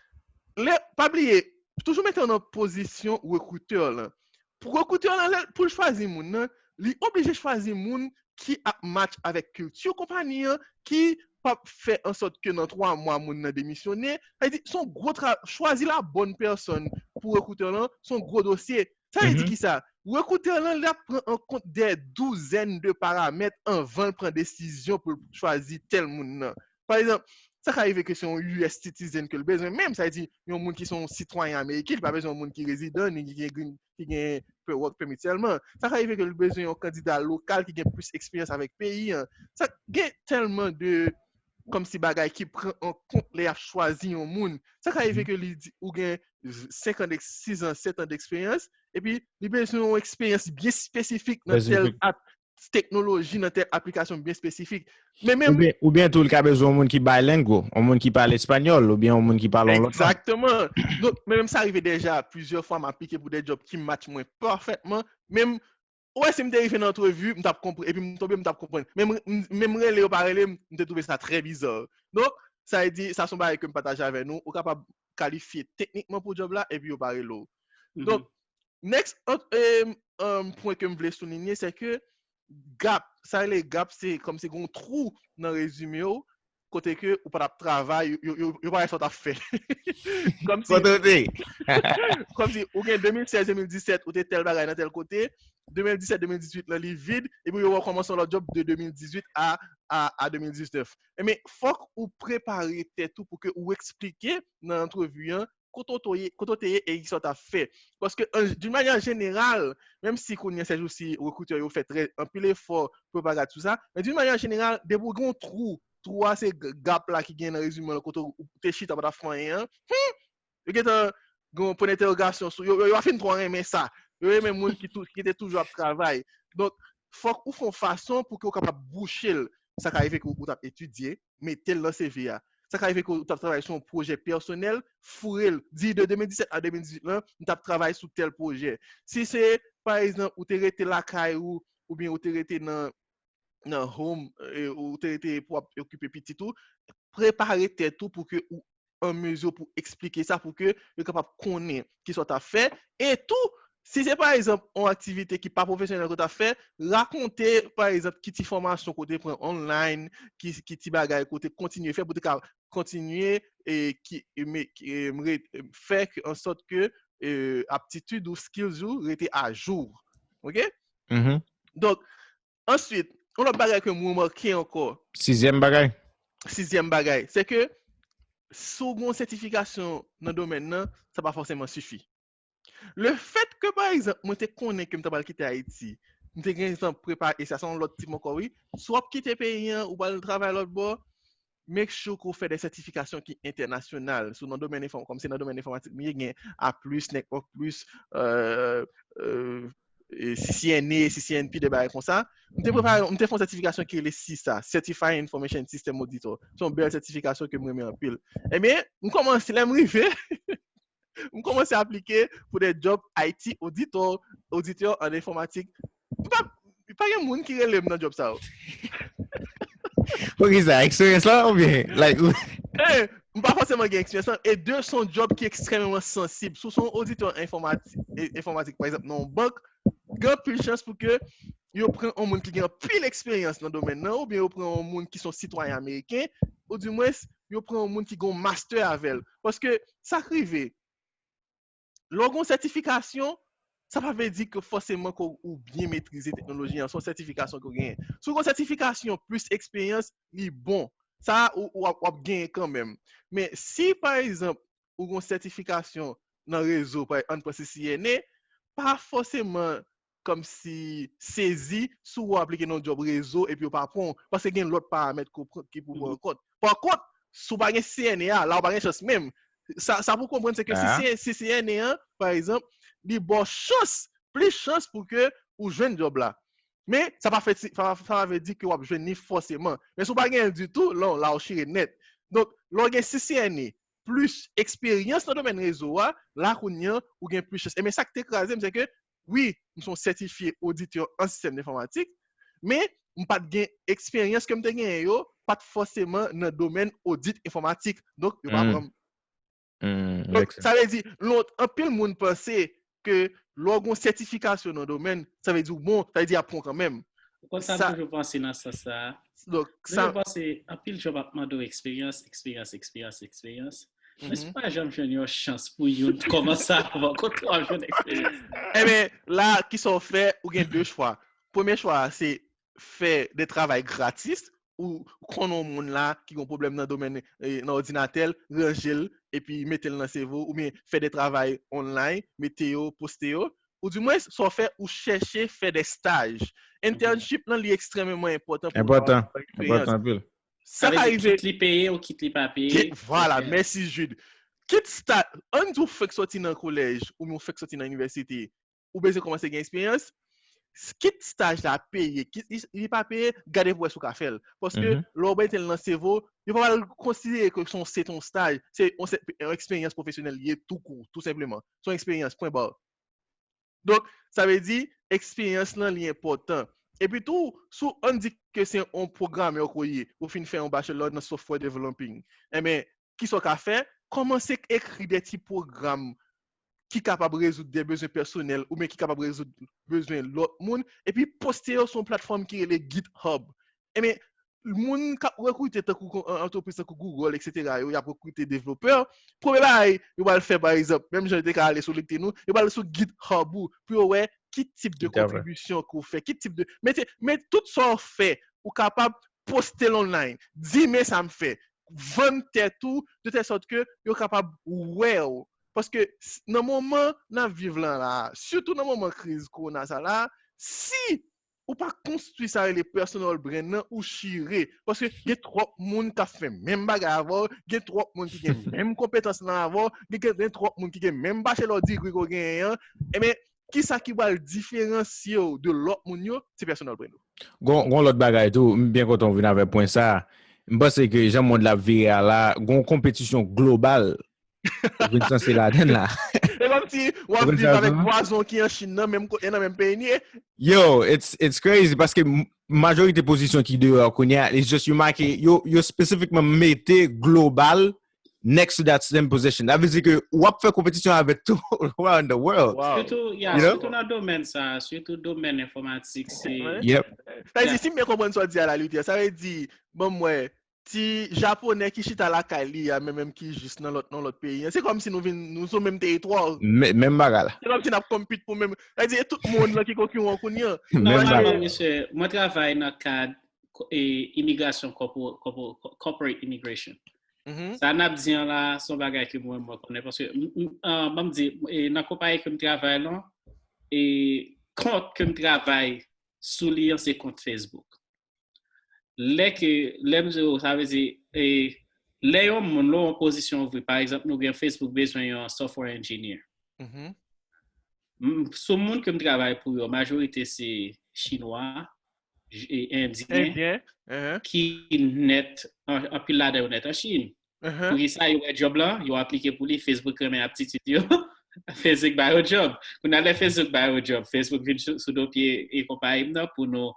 lè, pa bliye, toujou mete w nan pozisyon rekritè lan. Pou rekritè lan, lè, pou l chwazi moun nan, li oblije chwazi moun ki ap match avèk kilti konpayi an, ki p ap fè an sòt ke nan twa mwa moun nan demisyone. Sa vle di, se yon gwo tra- chwazi la bonne personne pou rekritè lan, se yon gwo dosye. Sa vle di ki sa? Rekritè lan, l ap pran an kont des douzaines de paramètres anvan l pran desizyon pou l chwazi tèl moun nan. Pa egzanp, sa ka rive ke se yon U S citizen ke l bezwen menm, sa vle di yon moun ki se yon sitwayen ameriken, li pa bezwen yon moun ki rezidan, ni ki gen green, ki gen pe- work permit sèlman. Sa ka rive ke l bezwen yon kandida lokal ki gen plis eksperyans avèk peyi an. Sa gen tèlman de, kòmsi bagay ki pran an kont lè y ap chwazi yon moun. Sa ka rive ke li di, ou gen senk an, sis an, sèt an deksperyans, epi li bezwen yon eksperyans byen espesifik nan tèl ap- teknoloji, nan tèl aplikasyon byen espesifik. Men menm oubyen, oubyen tou, li ka bezwen yon moun ki bilingual, yon moun ki pale espanyòl, oubyen yon moun ki pale yon lòt lang. Egzakteman. Donk, men menm sa rive deja, plizyè fwa m aplike pou de job ki match mwen pafètman. Menm, ou wè, si m te rive nan antrevi, m t ap konprann, epi m tonbe, m t ap konprann. Menm, menm rele yo pa rele m, m te twouve sa trè biza. Donk, sa vle di, sa se yon bagay ke m pataje avè nou, ou kapab kalifye teknikman pou job la, epi yo pa rele w. Donk, next, um, um, pwen ke m vle soulinye, se ke gap, sa rele gap, se kòmsi gen yon twou nan rezime w, kote ke ou pa t ap travay, yo, yo, yo, yo pa wè sa w t ap fè. Kòmsi, kòmsi ou gen de mil sèz, de mil disèt, ou te tèl bagay nan tèl kote, de mil disèt, de mil dizuit lan li vid, epi yo wè w kòmanse yon lòt djòb de de mil dizuit a, a, a de mil diznèf. Ebyen, fòk ou prepare tèt ou pou ke ou eksplike nan antrevi an kote w to ye, kote w te ye e kisa w t ap fè. Paske, an, d'une manière générale, menm si kounye a, sèjousi, rekritè yo fè trè, anpil efò pou yo pa gad sou sa, men d'une manière générale, depi w gen yon twou, twou a se g-, gap la ki gen nan rezime an, kote w te chita, pa t ap fè anyen an, hmm, yo gentan gen yon pwen dentèwogasyon sou yo, yo, yo pa fin twò renmen sa. Yo renmen moun ki tou, ki te toujou ap travay. Donk, fòk ou fè yon fason pou ke w kapab bouche l. Sa ka rive ke w t ap etidye, mete l nan C V a. Sa ka rive ke w t ap travay sou yon pwojè pèsonèl, foure l. Di de de mil disèt a de mil dizuit lan, m t ap travay sou tèl pwojè. Si se, pa egzanp, ou te rete lakay ou, oubyen ou te rete nan, nan home, e, ou te rete pou w ap okipe pitit ou, prepare tèt ou pou ke ou an mezi pou eksplike sa, pou ke yo kapab konnen kisa w t ap fè. E tou, si se pa egzanp yon aktivite ki pa pwofesyonèl ke w t ap fè, rakonte, pa egzanp, ki ti fòmasyon ke w te pran online, ki, ki ti bagay ke w te kontinye fè pou w te ka kontinye e ki, e, me, ki, e, re, fè ke, an sòt ke, e, aptitid ou, skills ou rete ajou. Oke? Mhm. Donk, answit, yon lòt bagay ke m remake ankò, Sizyèm bagay. Sizyèm bagay, se ke si w gen yon sètifikasyon nan domèn nan, sa pa fòseman sifi. Lefèt ke, pa egzanp, mwen te konnen ke m ta pral kite Ayiti, m te gen tan prepare, e sa se yon lòt tip ankò, wi. Si w ap kite peyi an, ou pral travay lòt bò, make sure ke w fè de sètifikasyon ki entènasyonal. Si w nan domèn enfò-, kòm se nan domèn enfòmatik m ye, gen A plis, Network Plus, euh, euh, e C C N A, C C N P, de bagay konsa. M te prepare, m te fè yon sètifikasyon ki rele CISA, Certified Information System Auditor. Se yon bèl sètifikasyon ke m renmen anpil. Ebyen, m kòmanse, lè m rive, m kòmanse aplike pou de djòb I T auditor, auditeur en informatique. M pa, pa gen moun ki rele m nan djòb sa yo. Poukisa? Eksperyans la oubyen? Like, ou- Eh, m pa fòseman gen eksperyans lan. E de, se yon djòb ki ekstrèmeman sansib. Si w se yon oditè enfòmati-, e, enfòmatik, pa egzanp, nan yon bank, gen anpil chans pou ke yo pran yon moun ki gen anpil eksperyans nan domèn nan, oubyen yo pran yon moun ki se yon sitwayen ameriken, oudimwens, yo pran yon moun ki gen yon mastè avè l. Paske sa k rive, lè w gen yon sètifikasyon, sa pa vle di ke fòseman ke w byen metrize teknoloji an, se yon sètifikasyon ke w genyen. Si w gen yon sètifikasyon plis eksperyans, li bon. Sa, ou, ou ap, w ap genyen kanmenm. Men si, pa egzanp, ou gen yon sètifikasyon nan rezo, pa, ann pran C C N A, pa fòseman kòmsi sezi si w aplike nan yon djòb rezo epi yo pa pran w, paske gen lòt paramèt ke w pran, ki pou pran an kont. Pa kont, si w pa gen C C N A a, la w pa gen chans menm. Sa, sa pou w konprann, se ke si, si C C N A an, pa egzanp, li ba w chans, plis chans pou ke ou jwenn djòb la. Men, sa pa fè, sa, sa pa vle di ke w ap jwenn li fòseman. Men si w pa genyen l ditou, la, la w chire nèt. Donk, lè w gen C C N A plis eksperyans nan domèn rezo a, la kounye a, ou gen plis chans. E men sa k te kraze m, se ke, wi, m se yon sètifye oditè an sistèm enfòmatik, men m pa t gen eksperyans ke m te genyen yo, pa t fòseman nan domèn odit enfòmatik. Donk, yo pa pran m. Hmm, Donk, make sense. Sa vle di, lont-, anpil moun panse ke lè w gen yon sètifikasyon nan domèn, sa vle di w bon, sa vle di y ap pran w kanmenm. Ou konn sa m Sa- toujou panse nan sans sa a? Donk, Toujou sa, panse, anpil djòb ap mande w eksperyans, eksperyans, eksperyans, eksperyans. Men si Mhm. w pa janm jwenn yon chans pou youn kòmanse avan, kote w ap jwenn eksperyans? Ebyen, la, kisa w fè, ou gen de chwa. Premye chwa a, se fè de travay gratis, ou konn yon moun la ki gen pwoblèm nan domèn, eh, nan òdinatè l, ranje l, epi mete l nan sèvo, oubyen fè de travay online, mete yo, poste yo. Oudimwens, sa w fè, ou chèche fè de staj. Internship lan, li ekstrèmeman enpòtan pou Enpòtan. w eksperyans. Enpòtan anpil. Sa ka rive. Kit li peye ou kit li pa peye. Kit, vwala, mèsi Jude. Kit staj, ann di w fèk sòti nan kolèj, oubyen w fèk sòti nan inivèsite, ou bezwen kòmanse gen eksperyans, kit staj la peye, kit li, li pa peye, gade pou wè si w ka fè l. Paske Mhm. lè w mete l nan sèvo, yo pa pral konsidere ke se yon, se yon staj, se yon, se yon eksperyans pwofesyonèl li ye tou kou, tou senpleman. Se yon eksperyans, pwen ba. Donk, sa vle di, eksperyans lan li enpòtan. Epi tou, si w, ann di ke se yon pwogramè ke w ye, ou fin fè yon bachelor nan software developing. Enben, kisa w ka fè? Kòmanse ekri de ti pwogram ki kapab rezoud de bezwen pèsonèl oubyen ki kapab rezoud bezwen lòt moun, epi poste yo sou yon platfòm ki rele GitHub. Enben, moun k ap rekrite tankou kon- an- antrepriz tankou Google, et cetera, yo, y ap rekrite devlopè, premye bagay yo pral fè, pa egzanp, menm jan yo te ka ale sou LinkedIn ou, yo pral sou GitHub ou pou yo wè ki tip de Tout à fait. kontribisyon ke w fè, ki tip de. Mete, met tout sa w fè, ou kapab poste l online, di men sa m fè, vann tèt ou, de tèl sòt ke yo kapab wè w. Paske s- nan moman n ap viv lan la, sitou nan moman kriz kowona sa la, si ou pa konstwi sa rele personal brand nan, ou chire. Paske gen twòp moun k ap fè menm bagay avè w, gen twòp moun ki gen menm konpetans lan avè w, gen, gen, gen twòp moun ki gen menm bachelor degree ke w genyen an. Ebyen, kisa ki pral diferansye w de lòt moun yo? Se personal brand ou. Gon, gon lòt bagay tou, m byen kontan w vin avèk pwen sa. M panse ke jan mond la ap vire a la, gon konpetisyon global. Ou vin sanse ladann la. E kòm si w ap Ou vin viv avèk sanse vwazen w ki an Chin nan, menm ko- e nan menm peyi n ye. Yo, it's, it's crazy paske m- majorite pozisyon ki deyò a kounye a, it's just yo make, yo, yo spesifikman mete global next to that same position. Sa vle di ke w ap fè konpetisyon avèk tout around the world. Wow. Sitou, yeah, You know? Sitou nan domèn sa, sitou domèn enfòmatik, se Ouais. Yep. Sa vle di, Yeah. si m byen konprann sa w di a la, Luther, sa vle di, ban m wè, ti japonè ki chita lakay li a, men menm ki jis nan lòt, nan lòt peyi an, se kòm si nou vin, nou sou menm teritwa. Me- Menm bagay la. Se kòm si n ap compete pou menm. Sa vle di, e tout moun lan ki konkiran kounye an. Menm Nòmalman, bagay. Mesye, mwen travay nan kad ko- e, imigrasyon corpo- corpo- corporate immigration. Mhm. Sa n ap di an la, se yon bagay ke mwen, mwen konnen. Paske, m- m- ah, ban m di, e, nan konpayi ke m travay lan, e, kont ke m travay sou li an, se kont Facebook. Lè ke, lè m di w, sa vle di, e, lè yon moun, lè yon pozisyon ouvri, pa egzanp, nou gen Facebook bezwen yon software engineer. Mhm. M- Sou moun ke m travay pou yo, majorite se Chinwa, j- e Endyen, Endyen. Mhm. Ki nèt, an- anpil ladan yo nèt an Chin. Mhm. Poukisa yo wè job lan, yo aplike pou li, Facebook renmen aptitid yo. Facebook ba yo job. Kounye a lè Facebook ba yo job, Facebook vin sou, sou do pye e konpayi m nan pou nou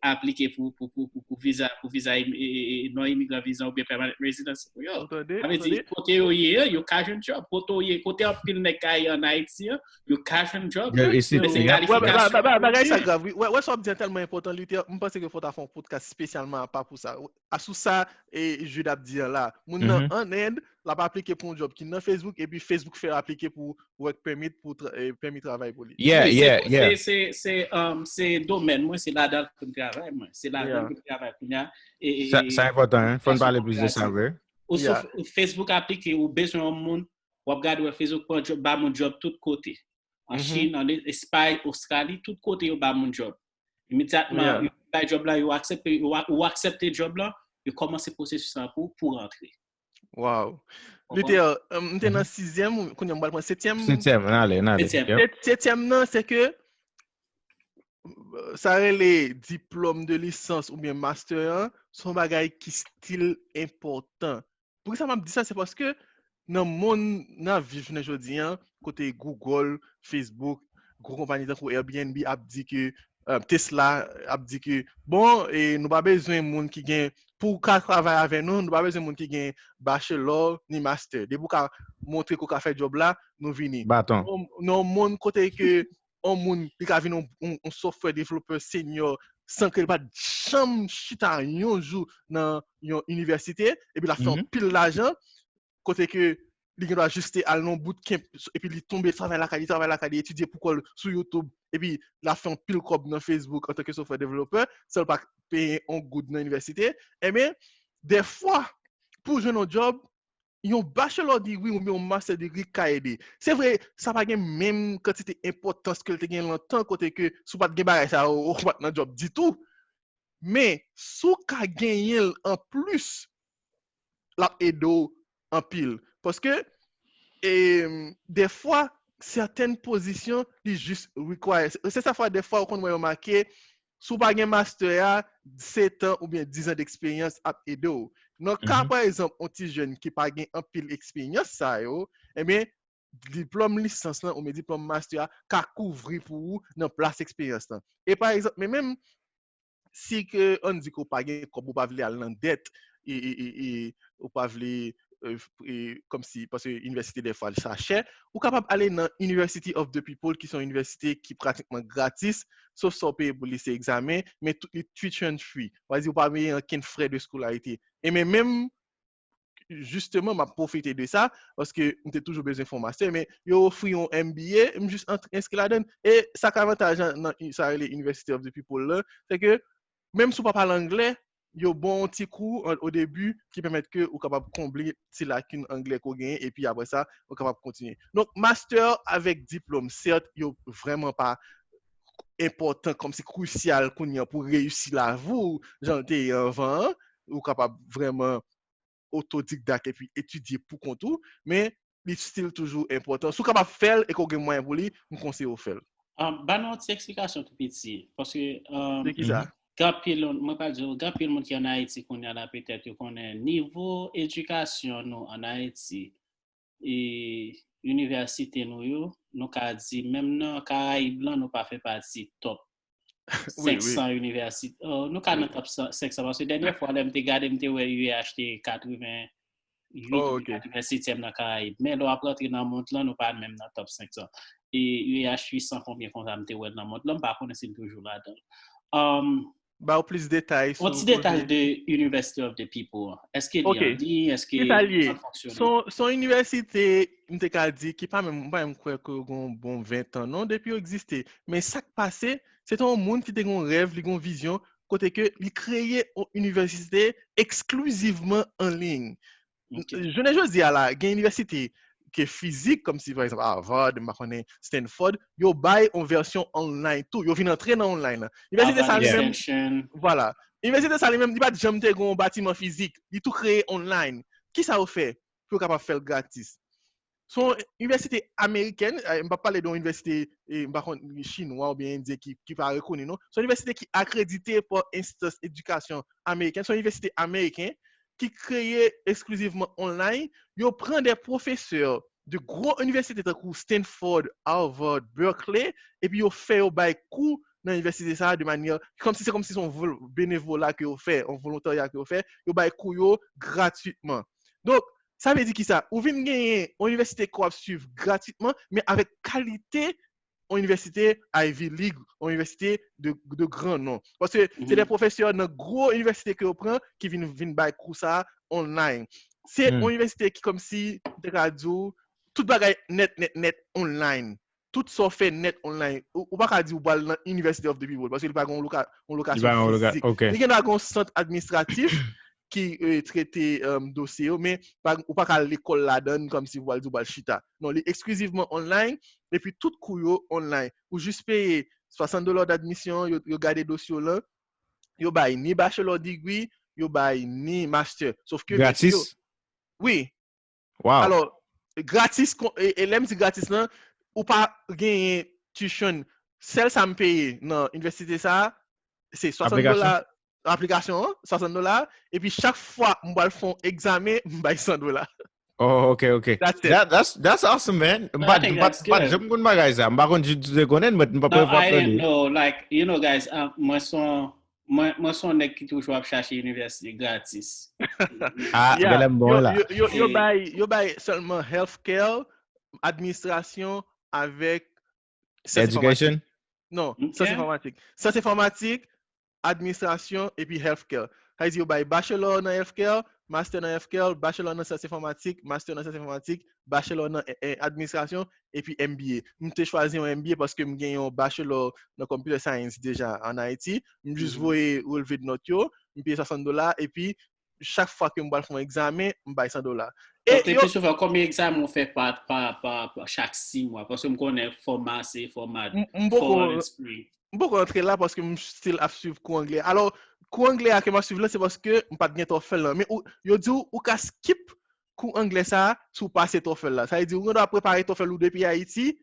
aplike pou, pou, pou, pou, pou viza, pou viza im- e- e- e- non imigran visa oubyen permanent residence pou yo. Ou tande? Sa vle Ou di, tande? Kote yo ye, yo ka jwenn job. Kote yo ye, kote anpil nèg ka ye an Ayiti an, yo ka jwenn job. Yo, e se- Men se yep. Wè, ba- ba- kalifikasyon. ba- ba- bagay sa grav, wi. Wè, wè sa w ap di an tèlman enpòtan, Luther. M panse ke fò w ta fè yon podcast espesyalman apa pou sa. Asou sa, e, Jude ap di an la. Moun nan Mhm. an End, l ap aplike pou yon job ki nan Facebook, epi Facebook fè l aplike pou work permit, pou tra- e, pèmi travay pou li. Yeah, Wi, se- yeah, yeah. Se, se, se, um, se domèn mwen, se ladan l ke m travay mwen. Se ladan Yeah. l ke m travay kounye a. E, e, Sa, e, sa enpòtan, hein? Fò n sa pale sou plis de sa, pratik. vre. Ou sou Yeah. Facebook aplike, ou bezwen yon moun, w ap gade wè Facebook pran job, ba moun job tout kote. An Mhm. Chin, an Espay, Ostrali, tout kote yo ba moun job. Imedyatman, Yeah. yo bay job la, yo aksepte, yo a- ou aksepte job la, yo kòmanse pwosesis la pou, pou rantre. Wow. Konprann? Luther, um, m te nan Mhm. sizyèm, ou- kounye a m pral pran setyèm. Setyèm, n ale, n ale. Setyèm. Yep. Set- Setyèm nan, se ke euh, sa rele diplòm de lisans oubyen master an, se yon bagay ki still enpòtan. Poukisa m ap di sa? Se paske nan mond n ap viv jounen jodi an, kote Google, Facebook, gwo konpayi tankou Airbnb ap di ke, euh, Tesla ap di ke, bon, e nou pa bezwen moun ki gen, pou w ka travay avè nou, nou pa bezwen moun ki gen bachelor ni master. Depi w ka montre ke w ka fè job la, nou vini. Baton. Nan, nan yon mond kote ke yon moun li ka vin yon, yon, yon software developer senior san ke l pa t janm chita yon jou nan yon inivèsite, epi l ap fè Mhm. anpil lajan, kote ke li gen dwa jis te al nan bootcamp, epi li tonbe travay lakay, li travay lakay, li etidye pou kò l sou YouTube, epi l ap fè anpil kòb nan Facebook antanke software developer, san l pa peye yon goud nan inivèsite. Ebyen, dèfwa, pou w jwenn yon job, yon bachelor degree oubyen yon master degree ka ede. Se vre, sa pa gen menm kantite enpòtans ke l te gen lontan, kote ke si w pa t gen bagay sa yo, ou pa t nan job ditou. Men, si w ka genyen l anplis, l ap ede w anpil. Paske, e, dèfwa, sètèn pozisyon, li jis require. Se, se sa fè dèfwa, ou konn wè yo make, si w pa gen master a, sèt an oubyen diz an deksperyans ap ede w. Nan ka, Mhm. pa egzanp, yon ti jèn ki pa gen anpil eksperyans sa yo, ebyen, diplòm lisans lan oubyen diplòm master a ka kouvri pou ou nan plas eksperyans lan. E pa egzanp, men menm si ke ann di ke w pa gen kòb, ou pa vle al nan dèt, e, e, e, e ou pa vle e, e, kòmsi, paske inivèsite dèfwa sa chè, ou kapab ale nan University of the People, ki se yon inivèsite ki pratikman gratis, sof sa w peye pou li se egzamen, men tout li tuition free. Sa vle di ou pa peye ankenn frè de skolarite. E men menm, jisteman, m ap pwofite de sa, paske m te toujou bezwen fè yon master, men yo ofri yon M B A, m jis antre enskri ladan l. E sa k avantaj nan, nan sa rele University of the People la, se ke menm si w pa pale anglè, yo ba w yon ti kou an, o debi ki pèmèt ke ou kapab konble ti lakin anglè ke w genyen, epi apre sa, ou kapab kontinye. Donk, master avèk diplòm, sèt, yo vrèman pa enpòtan, kòmsi krisyal kounye a pou reyisi lavi w, jan l te ye anvan an. Ou kapab vrèman otodidak epi etidye pou kont ou, men li still toujou enpòtan. Si w kapab fè l e ke w gen mwayen pou li, m konseye w fè l. Um, ban nou yon ti eksplikasyon tou piti, paske um, De ki sa? Gen anpil, mwen pral di w, gen anpil moun ki ann Ayiti kounye a la, petèt yo konnen nivo edikasyon nou ann Ayiti e inivèsite nou yo, nou ka di, menm nan Karayib lan, nou pa fè pati top senk san inivèsite. Oh, nou ka nan top senk san, paske dènyè fwa, lè m te gade, m te wè U E H te katreven uit, katreven setyèm nan Karayib. Men lè w ap rantre nan mond lan, nou pa menm nan top senk san. E U E H uit san konbyen konsa m te wè l nan mond lan, m pa konnen si l toujou ladan. Um, Ba w plis detay sou. Yon ti detay de University of the People. Èske li an liy? Èske Ki sa l ye? Fonksyone? Se yon inivèsite, m te ka di, ki pa menm, m pa menm kwè ke gen yon bon ven tan non, depi yo egziste. Men sa k pase, se te yon moun ki te gen yon rèv, li gen yon vizyon, kote ke li kreye yon inivèsite eksklizivman an liy. Jounen jodi a la, gen inivèsite ke fizik, kòmsi pa egzanp Harvard, m pa konnen Stanford, yo bay yon vèsyon online tou. Yo vin antre nan online lan. Inivèsite sa li menm, vwala. Inivèsite sa li menm, li pa t janm te gen yon batiman fizik. Li tou kreye online. Ki sa yo fè pou yo kapab fè l gratis? Se yon inivèsite amerikèn, eh, m p ap pale de yon inivèsite, eh, m pa konn, chinwa oubyen endyen ki, ki pa rekoni, non. Se yon inivèsite ki akredite pa enstans edikasyon amerikèn. Se yon inivèsite ameriken ki kreye eksklizivman online. Yo pran de pwofesè de gwo inivèsite tankou Stanford, Harvard, Berkeley, epi yo fè yo bay kou nan inivèsite sa a de manyè, kòmsi se kòmsi se yon benevola ke yo fè, yon volontarya ke yo fè, yo bay kou yo gratitman. Donk, sa vle di ki sa? Ou vin genyen yon inivèsite ke w ap swiv gratitman, men avèk kalite yon inivèsite Ivy League, yon inivèsite de, de gran non. Paske se de pwofesè nan gwo inivèsite ke yo pran ki vin, vin bay kou sa a online. Se yon inivèsite ki kòmsi, m te ka di w, tout bagay nèt, nèt, nèt online. Tout sa w fè nèt online. Ou, ou pa ka di w pral nan University of the People, paske li pa gen yon loka-, yon lokasyon fizik. Li gen dwa gen yon sant administratif ki, eh, trete, um, dosye yo, men pa, ou pa ka al lekòl ladan l kòmsi w pral di w pral chita. Non, li eksklizivman online, epi tout kou yo online. Ou jis peye swasant dola d'admission, yo, yo gade dosye w lan, yo bay ni bachelor degree, yo bay ni master. Sof ke Gratis? Wi. Wow. Alò, gratis, kon- e, e lè m di gratis lan, ou pa genyen tuition. Sèl sa m peye nan inivèsite sa a, se swasant dola aplikasyon an, swasant dola, epi chak fwa m pral fè yon egzamen, m bay san dola. Oh, ok, ok. That's it. That, that's, that's awesome, man. M I pa, think m pa, that's m pa good. Janm konn bagay sa. M pa konn, j- m te konnen, but m pa No, prevwa I tande. Didn't know. Like, you know, guys, uh, mwen son, mwen, mwen son nèg ki toujou ap chache inivèsite gratis. Ah, Yeah. Genlè m bon Yo, la. yo, yo, yo Eh. bay, yo bay sèlman healthcare, administrasyon avèk syans Education? Non, Ok. Syans enfòmatik. Syans enfòmatik, administrasyon, epi healthcare. Sa vle di yo bay bachelor nan healthcare, master nan healthcare, bachelor nan syans enfòmatik, master nan syans enfòmatik, bachelor nan eh, eh, administrasyon, epi M B A. M te chwazi yon M B A paske m gen yon bachelor nan computer science deja an Ayiti. M jis Mhm. voye releve de nòt yo, m peye swasant dola, epi chak fwa ke m pral fè yon egzamen, m bay san dola. E Donk, le yo, pli souvan, konbyen egzamen ou fè pa, pa, pa, pa chak sis mwa? Paske m konnen fòma se fòma m m poko fò espri. m poko antre la paske m still ap swiv kou anglè. Alò, kou anglè a ke m ap swiv la, se paske m pa t gen TOEFL lan. Men ou, yo di w, ou ka skip kou anglè sa a si w pase TOEFL la. Sa vle di, ou gen dwa prepare TOEFL ou depi Ayiti,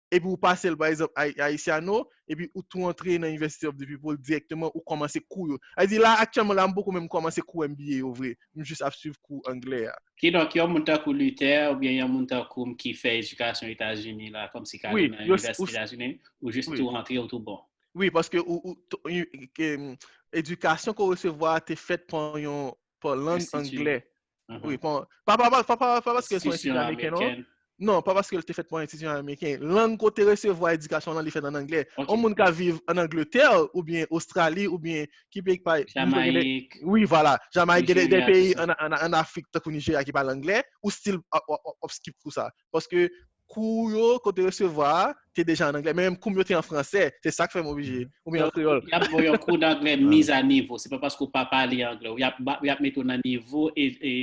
epi ou pase l, pa egzanp, Ay- Ayisiano, epi ou tou antre nan University of the People dirèkteman, ou kòmanse kou yo. Sa vle di, la, aktyèlman, la, m poko menm kòmanse kou M B A yo vre. M jis ap swiv kou anglè a. Kidonk, yon moun tankou Luther, oubyen yon moun tankou m ki fè edikasyon Etazini la, kòmsi ka Wi, nan yo- inivèsite ou- Etazini, ou jis wi. Tou rantre ou tou bon. Wi, paske ou, ou, to- yu- ke, mm, edikasyon ke w resevwa a te fèt pa yon, pa lang Enstiti. anglè. Wi, pa, pa, pa, pa, pa, pa paske l se yon enstitisyon ameriken, non. Non, pa paske l te fèt pa yon enstitisyon ameriken. Lang kote resevwa edikasyon lan, li fèt an anglè. Yon moun ka viv an Angletè oubyen Ostrali oubyen ki peyi k pa. Jamayik. Wi, vwala. Jamayik, gen de peyi an, an, an Afrik tankou Nijerya ki pale anglè, ou still w ap skip kou sa. Paske kou yo kote resevwa a te deja an anglè, men menm kou m yo te an fransè, se sa k fè m oblije, oubyen an kreyòl. Y ap ba w yon kou danglè miz a nivo, se pa paske w pa pale anglè, y ap, y ap mete w nan nivo e, e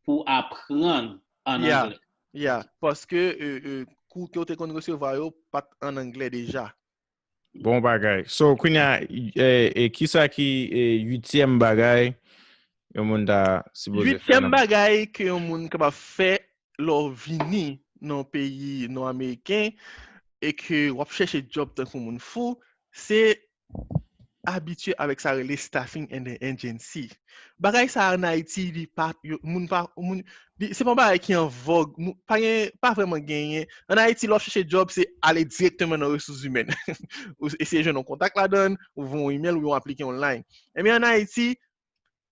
pou w aprann an anglè. Ya, paske e, e, kou ke w te konn resevwa yo pa t an anglè deja. Bon bagay. So, kounye a, e, e, kisa ki e, uityèm bagay yon moun ta sipoze fè? Uityèm bagay ke yon moun kapab fè lè w vini nan yon peyi nò ameriken e ke w ap chèche djòb tankou moun fou, se abitye avèk sa rele staffing and agency. Bagay sa an Ayiti, li pa, yo, moun pa, moun, li, se pa yon bagay ki an vòg, moun, pa gen, pa vrèman genyen. An Ayiti, lè w ap chèche djòb, se ale dirèkteman nan resous imèn. Ou eseye jwenn yon kontak ladan, ou voye yon email, ou yon aplike online. Ebyen, an Ayiti,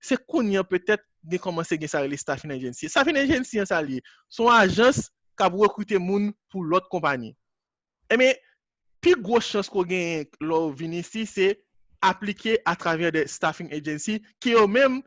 se kounye an petèt gen kòmanse gen sa rele staffing agency. Staffing agency an sa l ye? Se yon ajans k ap rekrite moun pou lòt konpayi. Ebyen, pi gwo chans ke w genyen lè w vin isi, se aplike atravè de staffing agency ke yo menm,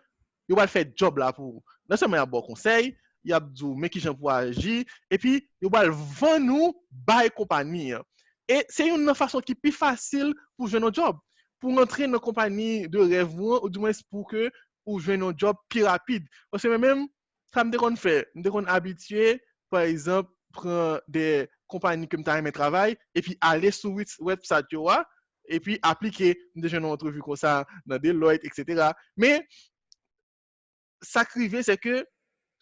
yo pral fè djòb la pou ou. Non sèlman y ap ba w konsèy, y ap di w men kijan pou w aji, epi yo pral vann ou bay konpayi an. E se youn nan fason ki pi fasil pou w jwenn yon djòb. Pou w rantre nan konpayi de rèv ou an, oudimwens pou ke ou jwenn yon djòb pi rapid. Paske mwen menm, sa m te konn fè, m te konn abitye, pa egzanp, pran de konpayi ke m ta renmen travay, epi ale sou website yo a, epi aplike. M te jwenn yon antrevi konsa nan Deloitte, etsetera. Men, sa k rive, se ke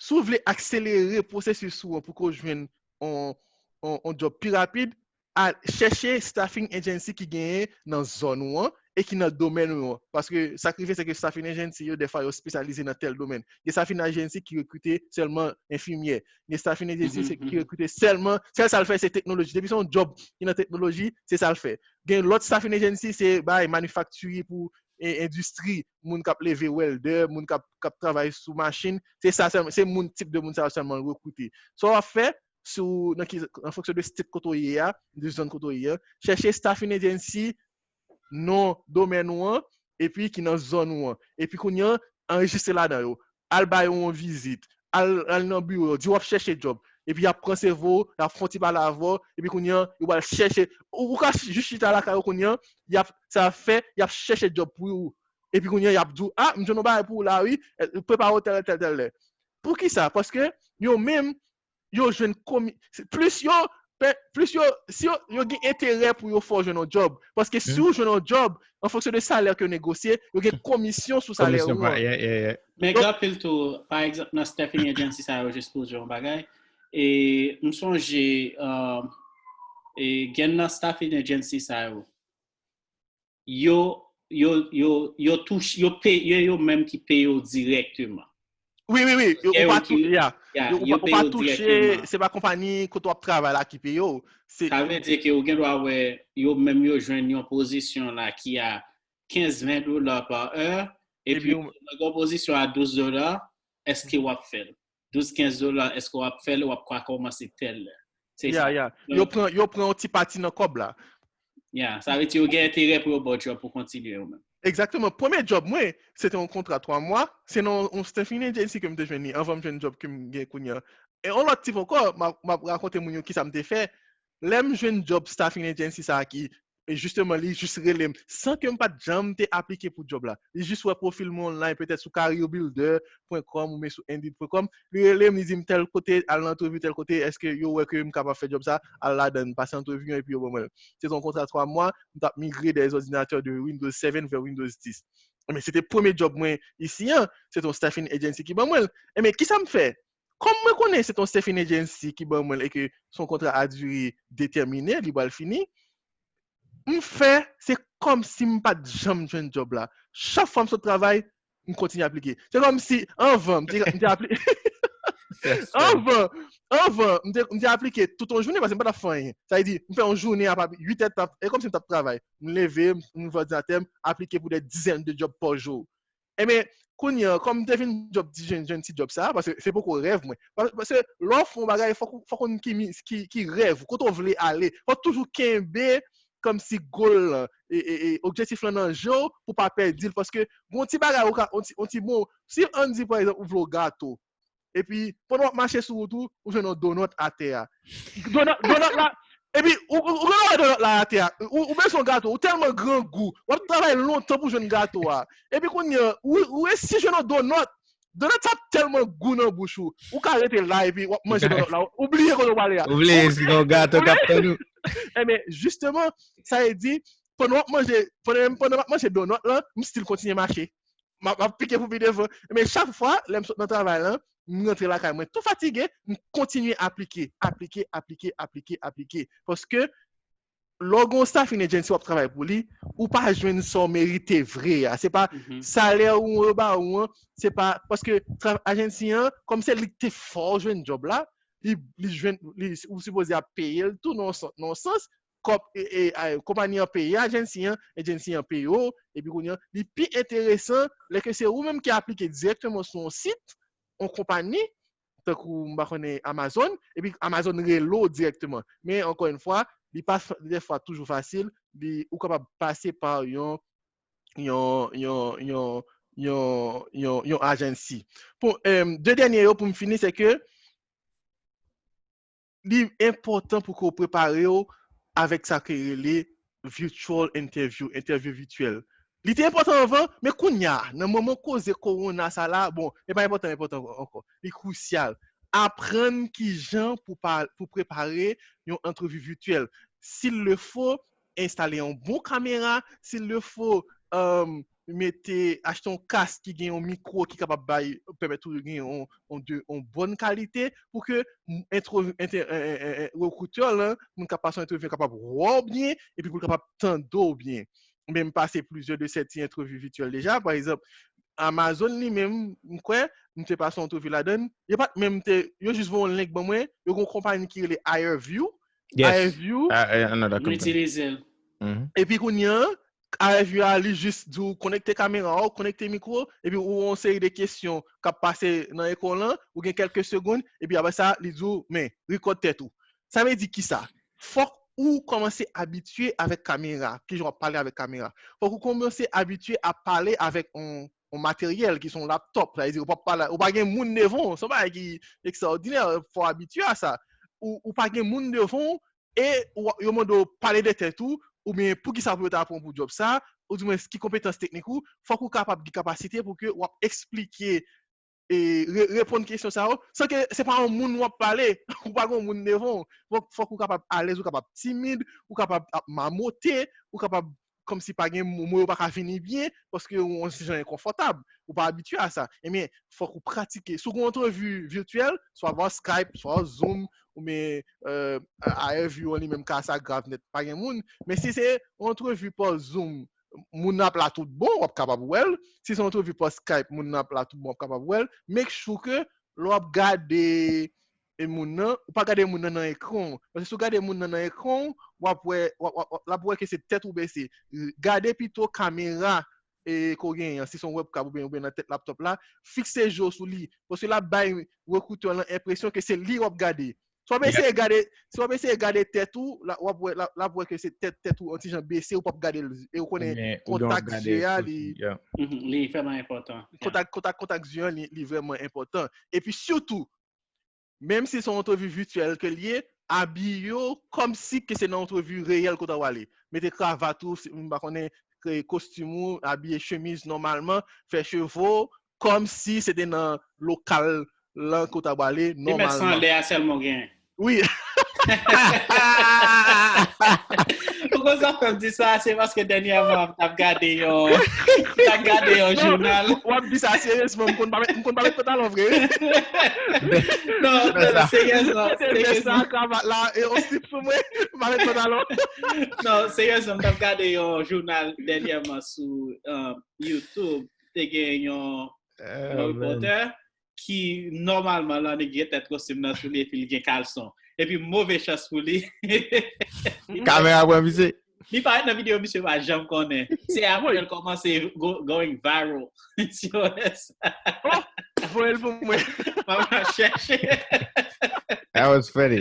si w vle akselere pwosesis ou an pou ke w jwenn yon, yon, yon djòb pi rapid, al chèche staffing agency ki genyen nan zòn ou an e ki nan domèn ou an. Paske sa k rive, se ke staffing agency yo, dèfwa, yo espesyalize nan tèl domèn. Gen staffing agency ki rekrite sèlman enfimyè. Gen staffing agency ki rekrite sèlman, sèl sa l fè, se teknoloji. Depi se yon djòb ki nan teknoloji, se sa l fè. Gen lòt staffing agency, se bay manifakti pou e, endistri, moun k ap leve wèldè, moun k ap, k ap travay sou machin, se sa sèlman, se moun, tip de moun sa yo sèlman l rekrite. Sa w ap fè, si w, nan ki, an fonksyon de state kote w ye a, de zòn kote w ye a, chèche staffing agency, non domèn ou an, epi ki nan zòn ou an. Epi kounye an, anrejistre ladan yo. Al ba yo yon vizit. Al, al nan biwo yo, di w ap chèche djòb. Epi y ap pran seve w, y ap fè yon ti pale avè w, epi kounye an, yo pral chèche. Ou, ou ka jis chita lakay ou kounye an, y ap, sa y ap fè, y ap chèche djòb pou ou. Epi kounye an, y ap di w, a, m jwenn yon bagay pou ou la, wi, prepare w tèl, tèl, tèl lè. Poukisa? Paske yo menm, yo jwenn komi, plis yo, plis yo, si yo, yo gen enterè pou yo fè w jwenn yon djòb. Paske si w jwenn yon djòb, an fonksyon de salè ke yo negosye, yo gen komisyon sou salè ou an. Men gen anpil tou, pa egzanp, nan staffing agency sa yo, jis pou di yon bagay, e m sonje, e gen nan staffing agency sa yo, yo, yo, yo, yo touche, yo peye, yo menm ki peye w dirèkteman. Wi, wi, wi. Ou pa tou, ya. Ou pa touche, se pa konpayi kote w ap travay la ki peye w. Sa vle di ke ou gen dwa wè, yo menm yo jwenn yon pozisyon la ki a kenz, ven dola pa è, epi yon pozisyon a douz dola, èske w ap fè l? Douz, kenz dola, èske w ap fè l, w ap ka kòmanse tèl lè? Se sa. Yo pran, yo pran yon ti pati nan kòb la. Ya, sa vle di yo gen enterè pou yo ba w djòb pou kontinye yo menm. Egzakteman. Premye djòb mwen, se te yon kontra twa mwa, se nan yon staffing agency ke m te jwenn li, anvan m jwenn djòb ke m gen kounye a. E yon lòt tip ankò, m ap, m ap rakonte moun yo kisa m te fè. Lè m jwenn djòb staffing agency sa a ki, e jisteman, li jis rele m, san ke m pa t janm te aplike pou djòb la. Li jis wè pwofil mwen online, petèt sou career builder point com oubyen sou indeed point com. Li rele m, li di m tèl kote, al nan antrevi tèl kote, èske yo wè ke m kapab fè djòb sa, al ladan, pase antrevi an epi yo ban mwen l. Se te yon kontra twa mwa, m t ap migre dè zòdinatè de Windows seven vè Windows dix. Ebyen, se te premye djòb mwen isi an, se te yon staffing agency ki ban mwen l. Ebyen, kisa m fè? Kòm mwen konnen se te yon staffing agency ki ban mwen l e ke se yon kontra a dire detèmine, li pral fini, m fè, se kòmsi m pa t janm jwenn djòb la. Chak fwa m sot travay, m kontinye aplike. Se kòmsi, anvan, m te, m te aplike. Anvan, anvan, m te, m te aplike tout yon jounen paske m pa t ap fè anyen. Sa vle di, m fè yon jounen ap, ap, uit è, t ap, e kòmsi m t ap travay. M leve, m, m ouvè òdinatè m, aplike pou dè dizèn de djòb pa jou. Ebyen, Kounye a, kòm m te vin djòb ti jèn, jèn ti djòb sa, paske se poko rèv mwen. Pa- Paske lè w fè yon bagay, fòk ou- fòk ou konn ki, mi- ki, ki rèv, kote w vle ale. Fòk toujou kenbe kòmsi gòl lan, e, e, e, objektif lan nan je w pou pa pèdi l. Paske gon ti bagay ou ka, on ti, on ti bon, si ann di pa egzanp ou vle yon gato, epi pandan w ap mache sou wout ou, ou jwenn yon donòt atè a. Donòt, donòt la, epi ou, ou, ou gen donòt la atè a, ou, ou bezwen yon gato, ou tèlman grangou, w ap travay lontan pou jwenn gato a. Epi kounye a, ou, ou resi jwenn yon donòt, donòt sa ap tèlman gou nan bouch ou, ou ka rete la epi w ap manje donòt la, ou bliye kote w prale a. Ou bliye si yon gato k ap tann ou. Ebyen, jisteman, sa vle di, pandan w ap manje, pandan, pandan m ap manje donòt lan, m still kontinye mache. M ap, m ap pike pou pi devan. Men chak fwa, lè m sot nan travay lan, m rantre lakay mwen tou fatige, m kontinye aplike, aplike, aplike, aplike, aplike. Paske lè w gen yon staffing agency w ap travay pou li, ou pa jwenn sa w merite vre a. Se pa salè ou yo ba ou an, se pa, paske tra- agency an, kòm se li ki te fè w jwenn djòb la, li, li jwenn, li, ou sipoze ap peye l tou nan yon sans, nan yon sans, kòb, e, e, a, konpayi an peye agency an, agency an peye w, epi kounye a, li pi enteresan lè ke se ou menm ki aplike dirèkteman sou yon sit, yon konpayi, tankou, m pa konnen, Amazon, epi Amazon rele w dirèkteman. Men, ankò yon fwa, li pa f- dèfwa toujou fasil, li, ou kapab pase pa yon, yon, yon, yon, yon, yon, yon agency. Pou, em, de dènye yo pou m fini, se ke li enpòtan pou ke w prepare w avèk sa ke rele virtual interview, entèvyou vityèl. Li te enpòtan anvan, men kounye a, nan moman koze kowona sa la, bon, li pa enpòtan, enpòtan ankò. Li krisyal. Aprann kijan pou pa, pou prepare yon antrevi vityèl. S'il le faut, enstale yon bon kamera, s'il le faut, um, mete, achte yon kask ki gen yon mikwo ki kapab bay, pèmèt ou gen yon, yon, de, yon bòn kalite pou ke entro, ente, e, e, e, rekritè lan, moun k ap pase yon entèvyou kapab wè w byen, epi pou l kapab tande w byen. Men m pase plizyè de sèt ti entèvyou vityèl deja, pa egzanp, Amazon li menm, m kwè, m te pase yon antrevi ladan l, yo pa t menm te, yo jis voye yon link ban mwen, yo gen yon konpayi ki rele Airview. Yes. Airview. Ah, eh, another M company. Itilize l. Mhm. Epi kounye a, Airview a li jis di w konekte kamera w, konekte mikwo, epi ou yon seri de kesyon k ap pase nan ekran lan, ou gen kèlke segonn, epi apre sa, li di w, men, rekòd tèt ou. Sa vle di kisa? Fòk ou kòmanse abitye avèk kamera, kijan w ap pale avèk kamera. Fòk ou kòmanse abitye a pale avèk yon, yon materyèl ki se yon laptòp, sa vle di ou p ap pale, ou pa gen moun devan w, se yon bagay ki ekstraòdinè, fò w abitye a sa. Ou, ou pa gen moun devan w, e ou- yo mande w pale de tèt ou, oubyen poukisa pou yo ta pran w pou djòb sa, oudimwens ki konpetans teknik ou, fòk ou kapab gen kapasite pou ke w ap eksplike e re- reponn kesyon sa yo, san ke se pa yon moun w ap pale, ou pa gen yon moun devan w. Fòk, fòk ou kapab alèz, ou kapab timid, ou kapab ap mamote, ou kapab kòmsi pa gen mo, mo yo pa ka vini byen, paske ou yon ti jan enkonfòtab, ou pa abitye a sa. Ebyen, fòk ou pratike. Si w gen yon antrevi vityèl, swa pa Skype, swa Zoom, oubyen, euh, Airview an li menm ka sa grav nèt, pa gen moun. Men si se yon antrevi pa Zoom, moun nan ap la tout bon, w ap kapab wè l. Si se yon antrevi pa Skype, moun nan ap la tout bon, w ap kapab wè l. Make sure ke lè w ap gade e moun nan, ou pa gade moun nan nan ekran w. Paske si w gade moun nan nan ekran w, w ap wè, w ap, w ap, w ap, l ap wè ke se tèt ou bese. Gade pito kamera e ke w genyen an, si se yon webcam oubyen, oubyen nan tèt laptòp la, fikse je w sou li. Paske l ap bay rekritè lan enpresyon ke se li w ap gade. Si w ap eseye gade, si w ap eseye gade tèt ou, la, w ap wè, la, l ap wè ke se tèt, tèt ou yon ti jan bese, ou p ap gade l. E ou konnen Oubyen, ou gen kontak gade je a, sou- li, yeah. Mhm, li vrèman enpòtan. Kontak, kontak, kontak je an, li, li vrèman enpòtan. Epi sitou, menm si se yon antrevi vityèl ke l ye, abiye w kòmsi ke se nan yon antrevi reyèl kote w ale. Mete kravat ou, si- m pa konnen, ke kostim ou, abiye chemiz nòmalman, fè cheve w kòmsi se te nan lokal lan kote w ale Li mèt san nòmalman. Lè a sèlman w genyen. Wi. Ou konn sa fè m di sa, se paske dènyèman m t ap gade yon, m t ap gade yon jounal. W ap di sa seryezman, m konn pa met, m konn pa met pantalon vre. Non, non, seryezman, Se vès seryezman. Sa, kravat la, e yon slip sou mwen, m pa met pantalon. Non, seryezman, m t ap gade yon jounal dènyèman sou, um, YouTube. Te gen yon, yon Oh, man. repòtè ki nòmalman lan li gen tèt kostim nan sou li epi li gen kalson. Epi move chans pou li. Kamera pran misye. Li parèt nan videyo, misye pa janm konnen. Se apre l kòmanse go- going viral. Si w wè sa. Voye l pou mwen. M ap chèche. That was funny.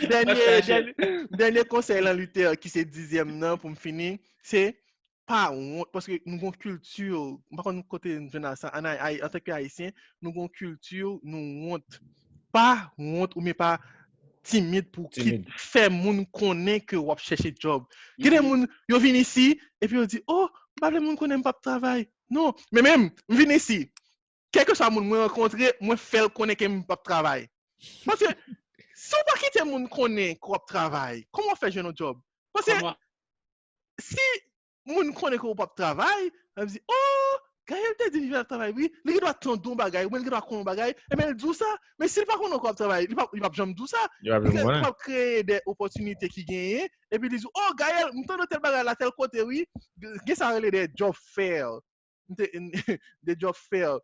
Dènye, Mwen chache. dènye, dènye konsèy lan Luther ki se dizyèm nan pou m fini, se pa wont, paske nou gon kilti, m pa konn kote m jwenn sa, an, Ay- antanke Ayisyen, nou gon kilti, nou wont. Pa wont oubyen pa timid pou ki Timid. Fè moun konnen ke w ap chèche djòb. Gen de moun, yo vin isi, epi yo di, oh, m pa vle moun konnen m p ap travay. Non, men menm, m vin isi, kèlkeswa moun mwen rankontre, mwen fè l konnen ke m p ap travay. Paske, si w pa kite moun konnen ke w ap travay, kòman w fè jwenn yon djòb? Paske, Kòman? Si moun konnen ke w p ap travay, l ap di, oh, Gaël te di li p ap travay, wi. Li gen dwa tande yon bagay, oubyen li gen dwa konnen yon bagay, ebyen l di w sa. Men si l pa konnen ke w ap travay, li p ap, li p ap janm di w sa. Yo ap Li vin ka- li konnen. p ap kreye de opòtinite ki genyen, epi li di w, oh, Gaël, m tande tèl bagay la, tèl kote, wi. Gen sa rele de job fair. M te- de job fair.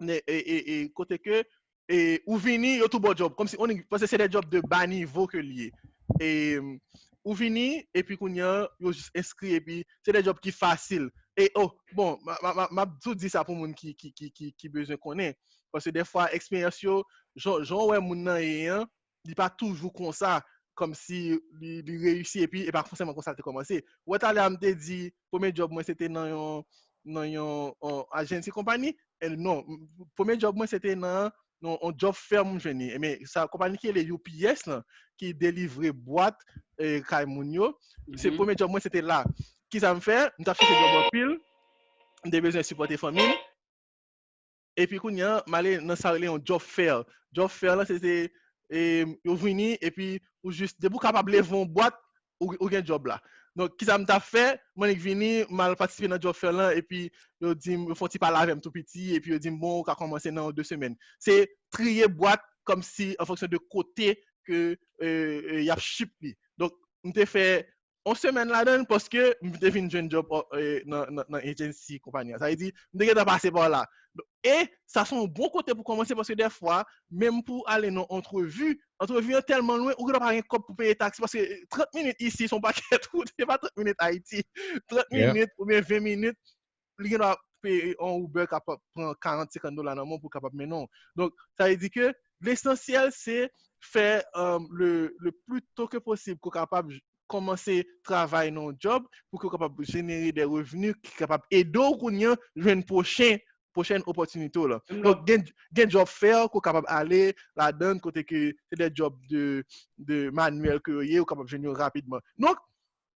Ne- e, e, e, kote ke e, ou vini, yo tou ba w djòb. Kòmsi, on, paske se de djòb de ba nivo ke l ye. E, ou vini, epi kounye a, yo jis enskri, epi se de djòb ki fasil. E, oh, bon, m a- m a- m ap tou di sa pou moun ki, ki, ki, ki, ki bezwen konnen. Paske defwa, eksperyans yo, jan jan w wè moun nan ye an, li pa toujou konsa, kòmsi li, li reyisi, epi e pa fòseman konsa l te kòmanse. Ou wè talè a m te di, premye djòb mwen, se te nan yon, nan yon, yon agency company. E non, m- premye djòb mwen, se te nan yon, yon job fair m jwenn li. Ebyen, sa konpayi ki rele U P S lan, ki delivre bwat e, kay moun yo. Se Mhm. Premye djòb mwen, se te la. Kisa m fè? M t ap chèche djòb anpil. M te bezwen sipòte fanmi m. Epi kounye a, m ale nan sa rele yon job fair. Job fair lan, se te e, yo vini, epi ou jis, depi w kapab leve yon bwat, ou, ou gen djòb la. Donk, kisa m t ap fè? M annik vini, m al patisipe nan job fair lan, epi yo di m, yo fè yon ti pale avè m tou piti, epi yo di m, bon, ou ka kòmanse nan de semèn. Se triye bwat kòmsi an fonksyon de kote ke e, e, y ap ship li. Donk, m te fè yon semèn ladan l paske m te vin jwenn djòb e, nan, nan, nan agency konpayi a. Sa vle di, m te gentan pase pa la. E sa se yon bon kote pou kòmanse paske defwa, menm pou ale nan antrevi, antrevi an tèlman lwen, ou gen dwa pa gen kòb pou peye taksi paske trant minit isi, se yon pakèt wout, se pa trant minit Ayiti. Trant Yeah. minit oubyen ven minit, li gen dwa peye yon Uber k ap pran karant, senkant dola nan men w pou kapab mennen w. Donk, sa vle di ke lesansyèl se fè um, le, le plus tôt que possible ke w kapab j- kòmanse travay nan yon djòb pou ke w kapab jenere de revni ki kapab ede w kounye a jwenn pwochen pwochèn opòtinite w lan. Menm Donk, gen, gen djòb fair ke w kapab ale ladan kote ke se de djòb de, de manuel ke yo ye, ou kapab jwenn yo rapidman. Donk,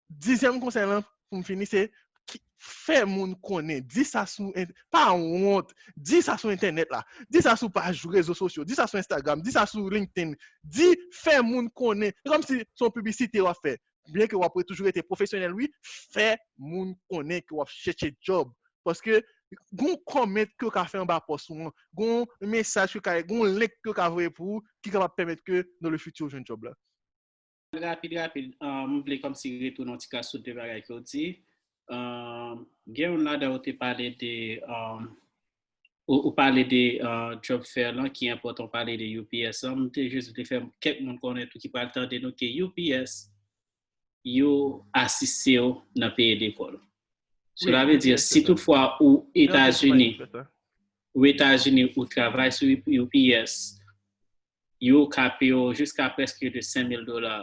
dizyèm konsèy lan, pou m fini, se ki- fè moun konnen. Di sa sou, en- pa wont. Di sa sou entènèt la. Di sa sou paj rezo sosyo. Di sa sou Instagram. Di sa sou LinkedIn. Di, fè moun konnen. Se kòmsi se yon piblisite w ap fè. Byen ke w ap toujou rete pwofesyonèl, wi, fè moun konnen ke w ap chèche djòb. Paske gon comment ke w ka fè anba pòs ou an, gon mesaj ke w ka, gon link ke w ka voye pou ou ki kapab pèmèt ke dans le futur ou jwenn djòb la. Rapid, rapid, um, m vle kòmsi retounen yon ti kras sou de bagay ke w di. Um, gen youn ladan ou te pale de, um, ou, ou pale de uh, job fair lan ki enpòtan, ou pale de U P S lan. M te jis vle fè kèk moun konnen tou ki pral tande nou ke U P S, yo asiste w nan peye lekòl. Cela veut dire, si toutfwa ou Etazini, ou Etazini, ou travay sou U P S, yo ka peye w jiska prèske de senk mil dola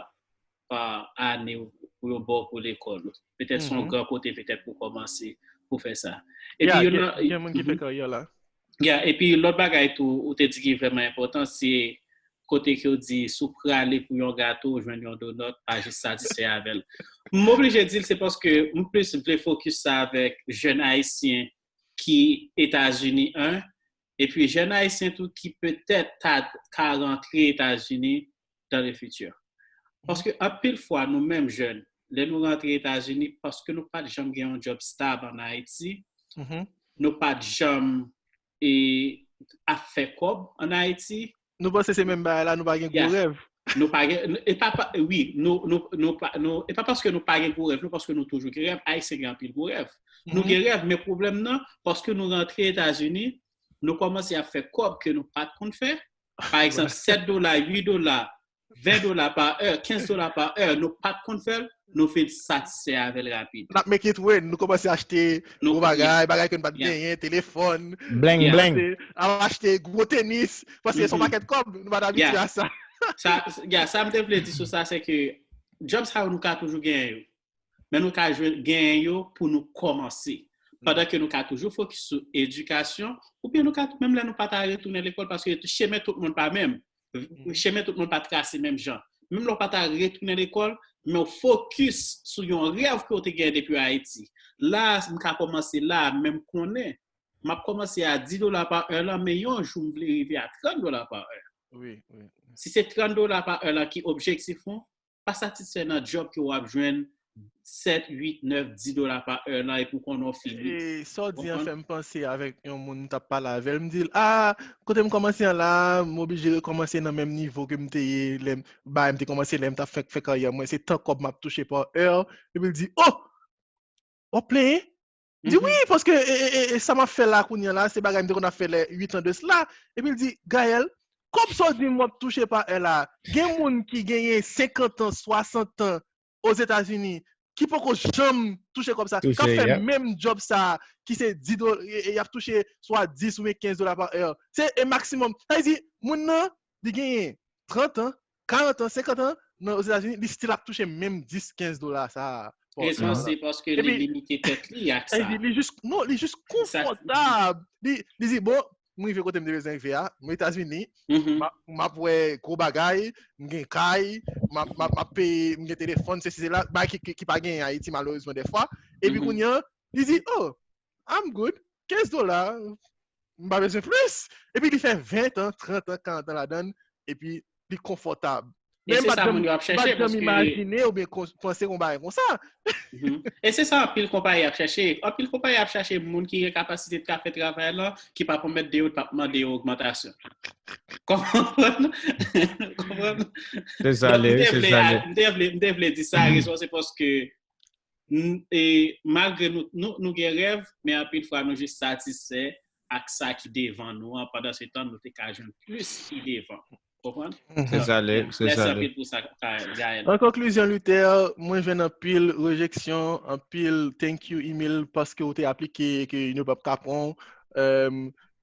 pa ane pou yo ba w pou lekòl. Petèt se yon gran kote, petèt pou kòmanse, pou fè sa. Epi, gen moun ki fè karyè la. Yeah, epi lòt bagay tou, ou te di ki vrèman enpòtan, se kote ke w di, si w prale pou yon gato, ou jwenn yon donut, pa jis satisfè avè l. M oblije di l, se paske m plis vle fokis sa avèk jèn ayisyen ki Etazini, en, epi jèn ayisyen tou ki petèt ta ka rantre Etazini dans le futur. Paske anpil fwa, nou menm jèn, lè nou rantre Etazini, paske nou pa t janm gen yon djòb stab ann Ayiti, nou pa t janm e, ap fè kòb ann Ayiti. Nou panse se menm bagay la, nou pa gen gwo rèv. Nou pa gen, e pa, pa, wi, nou, nou, nou, pa, nou, e pa paske nou pa gen gwo rèv, non, paske nou toujou gen rèv. Ayisyen gen anpil gwo rèv. Nou gen rèv, men pwoblèm nan, paske nou rantre Etazini, nou kòmanse ap fè kòb ke nou pa t konn fè. Pa egzanp, sèt dola, uit dola, ven dola pa è, kenz dola pa è, nou pa t konn fè l. nou fin satisfè avè l rapid. N ap make it rain, nou kòmanse achte Nou- gwo bagay, bagay ke n pa t Yeah. genyen, telefòn, Bling, Yeah. bling. se, ap achte gwo tenis, paske se yon Mhm. pakèt kòb, nou pa t abitye Yeah. a sa. Sa, yeah, sa m te vle di sou sa, se ke job sa yo nou ka toujou genyen yo. Men nou ka jwenn genyen yo pou nou kòmanse. Pandan ke nou ka toujou fokis sou edikasyon, oubyen nou ka, menm lè nou pa ta retounen lekòl, paske chemen tout moun pa menm. Chemen tout moun pa trase menm jan. Menm lè w pa ta retounen lekòl, men w fokis sou yon rèv ke w te gen depi Ayiti. La, m ka kòmanse la, men m konnen m ap kòmanse a dis dola pa è la, men yon jou m vle rive a trant dola pa è. Wi, wi. Si se trant dola pa è la ki objektif ou, pa satisfè nan job ke w ap jwenn sèt, uit, nèf, dis dola pa è la epi w konnen w fini. E sa w di an Konprann? Fè m panse avèk yon moun m t ap pale avè l. M di l, ah, kote m kòmanse an la, m oblije rekòmanse nan menm nivo ke m te ye lè m, ba, m te kòmanse lè m t ap fè, fè karyè mwen. Se tan kòb m ap touche pa è. Epi l di, oh, w ap plenyen? M di, wi, paske e, e, e, e sa m ap fè la kounye a la, se bagay m te konn ap fè lè uit an de sla. Epi l di, Gaël, kòb sa w di m w ap touche pa è la, gen moun ki genyen senkant an, swasant an Ozetazini, ki poko janm touche kòb sa, k ap Touche, fè yeah. menm job sa, ki se dis dola, e, e, y ap touche swa dis oubyen kenz dola pa è. Se e maksimòm. Sa vle di, moun nan, li genyen trant an, karant an, senkant an, nan Ozetazini, li still ap touche menm dis, kenz dola sa. Rezon se paske li Epi- limite tèt li ak Sa sa. Vle di, li jis, non, li jis Sa- konfòtab. Li, li di, bon, m rive kote m te bezwen rive a, m Etazini, Mhm. m ap, m ap wè gwo bagay, m gen kay, m ap, m ap, m ap peye, m gen telefòn, se si se la, bagay ki, ki, ki pa gen Ayiti malerezman dèfwa. Epi Mhm. kounye a, li di, oh, I'm good, kenz dola, m pa bezwen plis. Epi li fè ven an, trant an, karant an ladan l, epi li konfòtab. E se sa moun yo ap M pa chèche, janm paske- imajine oubyen kon- panse yon bagay konsa. Mhm. E se sa anpil konpayi ap chèche. Anpil konpayi ap chèche moun ki gen kapasite de ka fè travay la, ki pa pwomèt de yo, pa mande yo ogmantasyon. Konprann? Konprann? Se sa Donk, li, m te se vle sa a- li. M te vle, m te vle di sa, rezon se paske n- e malgre nou, nou, nou gen rèv, men anpil fwa nou jis satisfè ak sa ki devan nou an, pandan se tan nou te ka jwenn plis ki devan. Konprann? Se sa li, se Mèsi sa li. Anpil pou sa, Gaël. An konklizyon, Luther, mwen jwenn anpil rejeksyon, anpil thank you email paske ou te aplike ke yo p ap ka pran w. Em,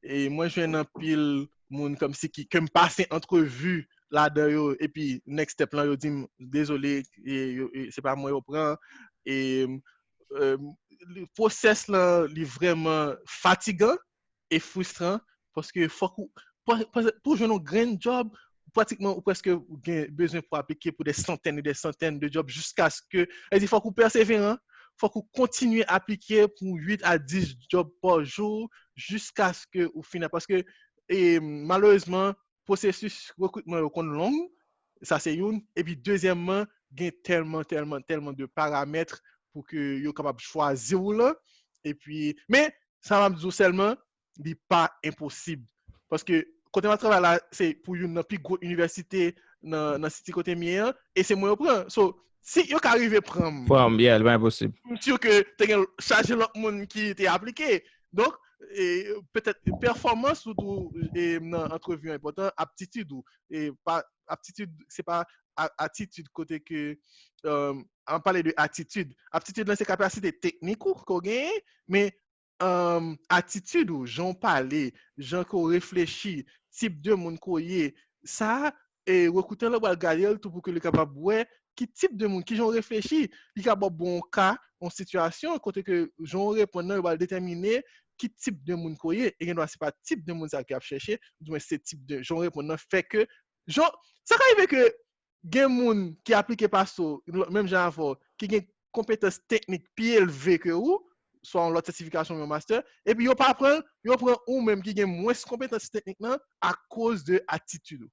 e mwen jwenn anpil moun kòmsi ki, ke m pase antrevi ladan yo, epi next step lan, yo di m, dezole, e, yo, e, se pa mwen yo pran. E, em, li- pwosès lan, li vrèman fatigan e fristran, paske fòk ou, pa- pa- pou jwenn yon grenn job, pratikman ou prèske gen bezwen pou aplike pou de santèn e de santèn de job jiskaske, sa vle di fòk ou pèseveran, fòk ou kontinye aplike pou uit a dis job pa jou jiskaske ou fini. Paske, e, malerezman, pwosesis rekritman yo konn long, sa se youn. Epi dezyèmman, gen tèlman, tèlman, tèlman de paramèt pou ke yo kapab chwazi w lan. Epi, men, sa m ap di w sèlman, li pa enposib. Paske kote m ap travay la, se pou youn nan pi gwo inivèsite nan, nan siti kote m ye an, e se mwen yo pran. So, si yo ka rive pran m, Pran m, yeah, li pa enposib. m si ke te gen chaje lòt moun ki te aplike. Donk, e, petèt pèfòmans ou tou e, nan antrevi an enpòtan, aptitid ou. E pa, aptitid, se pa a- atitid kote ke, um, an pale de atitid. Aptitid lan se kapasite teknik ou ke w genyen, men um, atitid ou, jan w pale, jan ke w reflechi, tip de moun ke w ye, sa, e, rekritè lan pral gade l tou pou ke li kapab wè ki tip de moun, ki jan w reflechi, li ka ba w bon ka, yon sitiyasyon, kote ke jan w reponn nan, yo pral detèmine ki tip de moun ke w ye, e gendwa se pa tip de moun sa ki ap chèche, di mwen se tip de, jan w reponn nan, fè ke, jan, sa ka rive ke gen moun ki aplike pase w, menm jan avè w, ki gen konpetans teknik pi elve ke ou, swa yon lòt sètifikasyon, yon master, epi yo pa pran, yo pran ou menm ki gen mwens konpetans teknik nan akoz de atitid ou.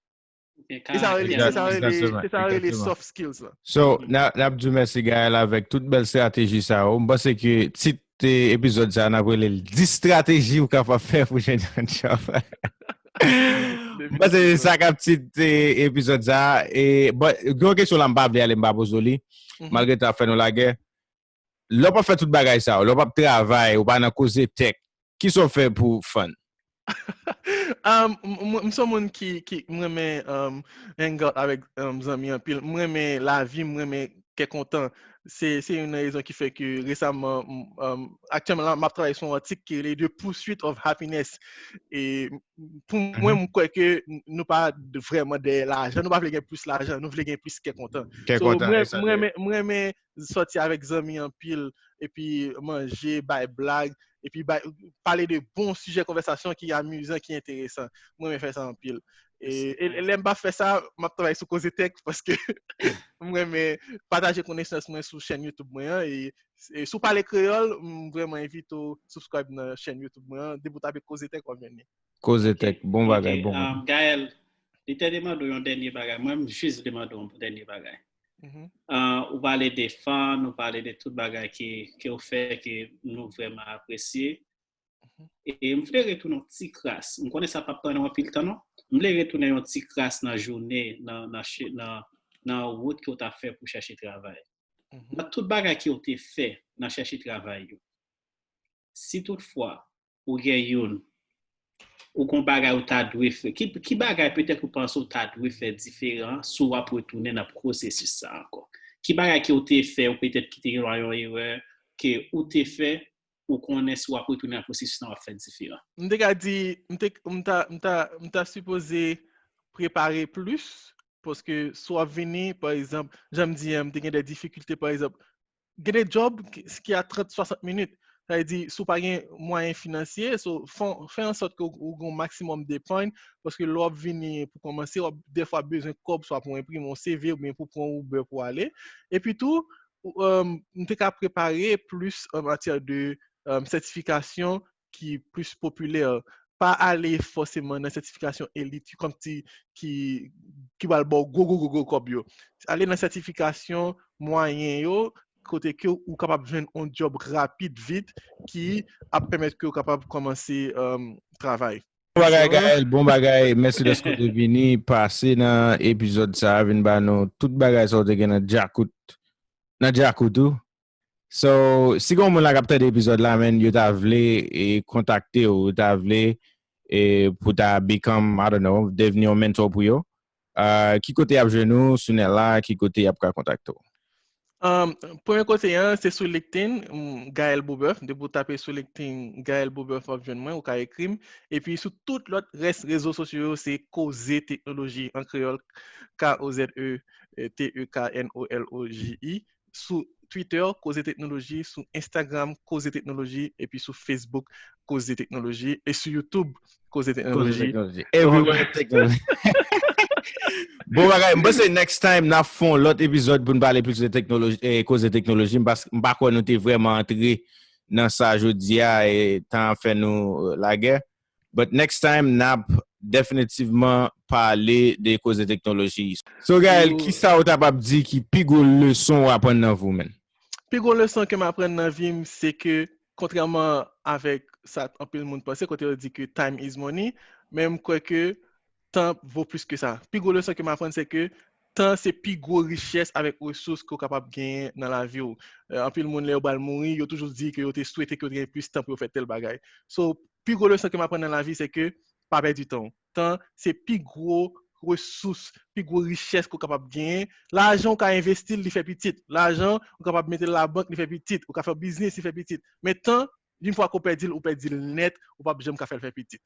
E sa rele, se sa rele, se sa rele soft skills lan. So, n ap di w mèsi, Gaël, avèk tout bèl estrateji sa yo. M panse ke tit epizòd sa, n ap rele l dis estrateji ou kapab fè pou jwenn yon djòb. M panse se sa k ap tit epizòd sa. E, bon, gen yon kesyon la m pa vle ale, m pa poze w li. Malgre ta fè nou lagè. Lè w p ap fè tout bagay sa yo, lè w p ap travay, ou pa nan koze tech, kisa w fè pou fun? Um, m- m- m se yon moun ki, ki m renmen um, hang out avèk um, zanmi anpil. M renmen lavi, m renmen kè kontan. Se se youn nan rezon ki fè ke resaman, m- um, aktyèlman la, m ap travay sou yon atik ki rele The Pursuit of Happiness. E pou mwen, m kwè ke n- nou pa d- vrèman dèyè lajan, nou pa vle gen plis lajan, nou vle gen plis kè kontan. Kè So, kontan, mwen, e sa mwen renmen, mwen renmen sòti avèk zanmi anpil, epi manje, bay blag, epi bay, pale de bon sijè konvèsasyon ki amizan, ki enteresan. Mwen renmen fè sa anpil. E, e, e lè m pa fè sa, m ap travay sou Koze Tech paske mwen renmen pataje konesans mwen sou chèn YouTube mwen an. E, e si w pale kreyòl, m vrèman envite w subscribe nan chèn YouTube mwen an. Depi w tape Koze Tech, w ap jwenn li. Koze Tech, bon bagay, Ok, bon. um, Gaël, li te demande yon dènye bagay. Mwen, m jis demande yon dènye bagay. Mhm. Uh, ou pale de fan, ou pale de tout bagay ki, ki ou fè ke nou vrèman apresye. E m vle retounen yon ti kras. M konnen sa p ap pran nou anpil tan, non. M vle retounen yon ti kras nan jounen, nan, nan, che- nan, nan wout ke w t ap fè pou chèche travay. Mhm. Nan tout bagay ke w te fè nan chèche travay yo, si toutfwa ou gen youn, ou gon bagay ou ta dwe fè, ki, ki bagay petèt ou panse ou ta dwe fè diferan si w ap retounen nan pwosesis sa ankò? Ki bagay ke w te fè, ou petèt ki te gen yon erè ke ou te fè, ou konnen si w ap retounen nan pwosesis la, w ap fè diferan? M te ka di, m te, m ta, m ta, m ta sipoze prepare plis, paske si w ap vini, pa egzanp, jan m di an, m te gen de difikilte, pa egzanp, gen de djòb ki, ki a trant, swasant minit. Sa vle di, si w pa gen mwayen finansye, so, fè, fè an sòt ke w, w gen yon maksimòm depann, paske lè w ap vini pou kòmanse, w ap dèfwa bezwen kòb, swa pou enprime yon C V oubyen pou pran yon Uber pou ale. Epi tou, ou, um, m te ka prepare plis an matyè de um, sètifikasyon ki plis popilè. Pa ale fòseman nan sètifikasyon elit, kòmsi ki, ki pral ba w gwo, gwo, gwo, gwo kòb yo. Ale nan sètifikasyon mwayen yo, kote ke ou kapab jwenn yon djòb rapid, vit, ki ap pèmèt ke w kapab kòmanse um, travay. Bon bagay, Gaël, bon bagay. Mèsi dèske w te vini, pase nan epizòd sa a, vin ba nou tout bagay sa w te gen nan djakout, nan djakout ou. So, si gen yon moun la k ap tande epizòd la, men yo ta vle e, kontakte w, yo ta vle e, pou ta become, I don't know, devni yon mentor pou yo, uh, ki kote y ap jwenn ou sou nèt la, ki kote y ap ka kontakte w? Um, premye kote an, se sou LinkedIn, um, Gaël Bobeuf. Depi w tape sou LinkedIn, Gaël Bobeuf, w ap jwenn mwen, ou ka ekri m. Epi sou tout lòt rès rezo sosyo yo, se Koze Teknoloji an kreyòl, K O Z E T E K N O L O J I. Sou Twitter, Koze Teknoloji, sou Instagram, Koze Teknoloji, epi sou Facebook, Koze Teknoloji, e sou YouTube, Koze Teknoloji. Everywhere technology. Bon bagay, m panse next time n ap fè yon lòt epizòd pou n pale plis de teknoloji, eh, koze teknoloji. M pa, m pa kwè nou te vrèman antre nan sa jodi a, e tan ap fè nou eh, lagè. But next time, n ap definitivman pale de koze teknoloji. So, Gaël, ki sa ou ta pap di ki pi gwo leson ou aprann nan vi w, man? Pi gwo leson ke m aprann nan vi m, se ke, kontrèman avèk sa anpil moun panse, kote yo di ke time is money, men m kwè ke tan vo plis ke sa. Pi gwo leson ke m aprann, se ke tan se pi gwo richès avèk resous ke w kapab genyen nan lavi w. Eh, anpil moun, lè yo pral mouri, yo toujou di ke yo te swete ke yo te gen plis tan pou yo fè tèl bagay. So, pi gwo leson ke m aprann nan lavi, se ke pa pèdi tan w. Tan se pi gwo resous, pi gwo richès ke w kapab genyen. Lajan, ou ka envesti l, li fè pitit. Lajan, ou kapab mete l labank, li fè pitit. Ou ka fè biznis, li fè pitit. Men tan, yon fwa ke w pèdi l, ou pèdi l nèt, ou p ap janm ka fè l fè pitit.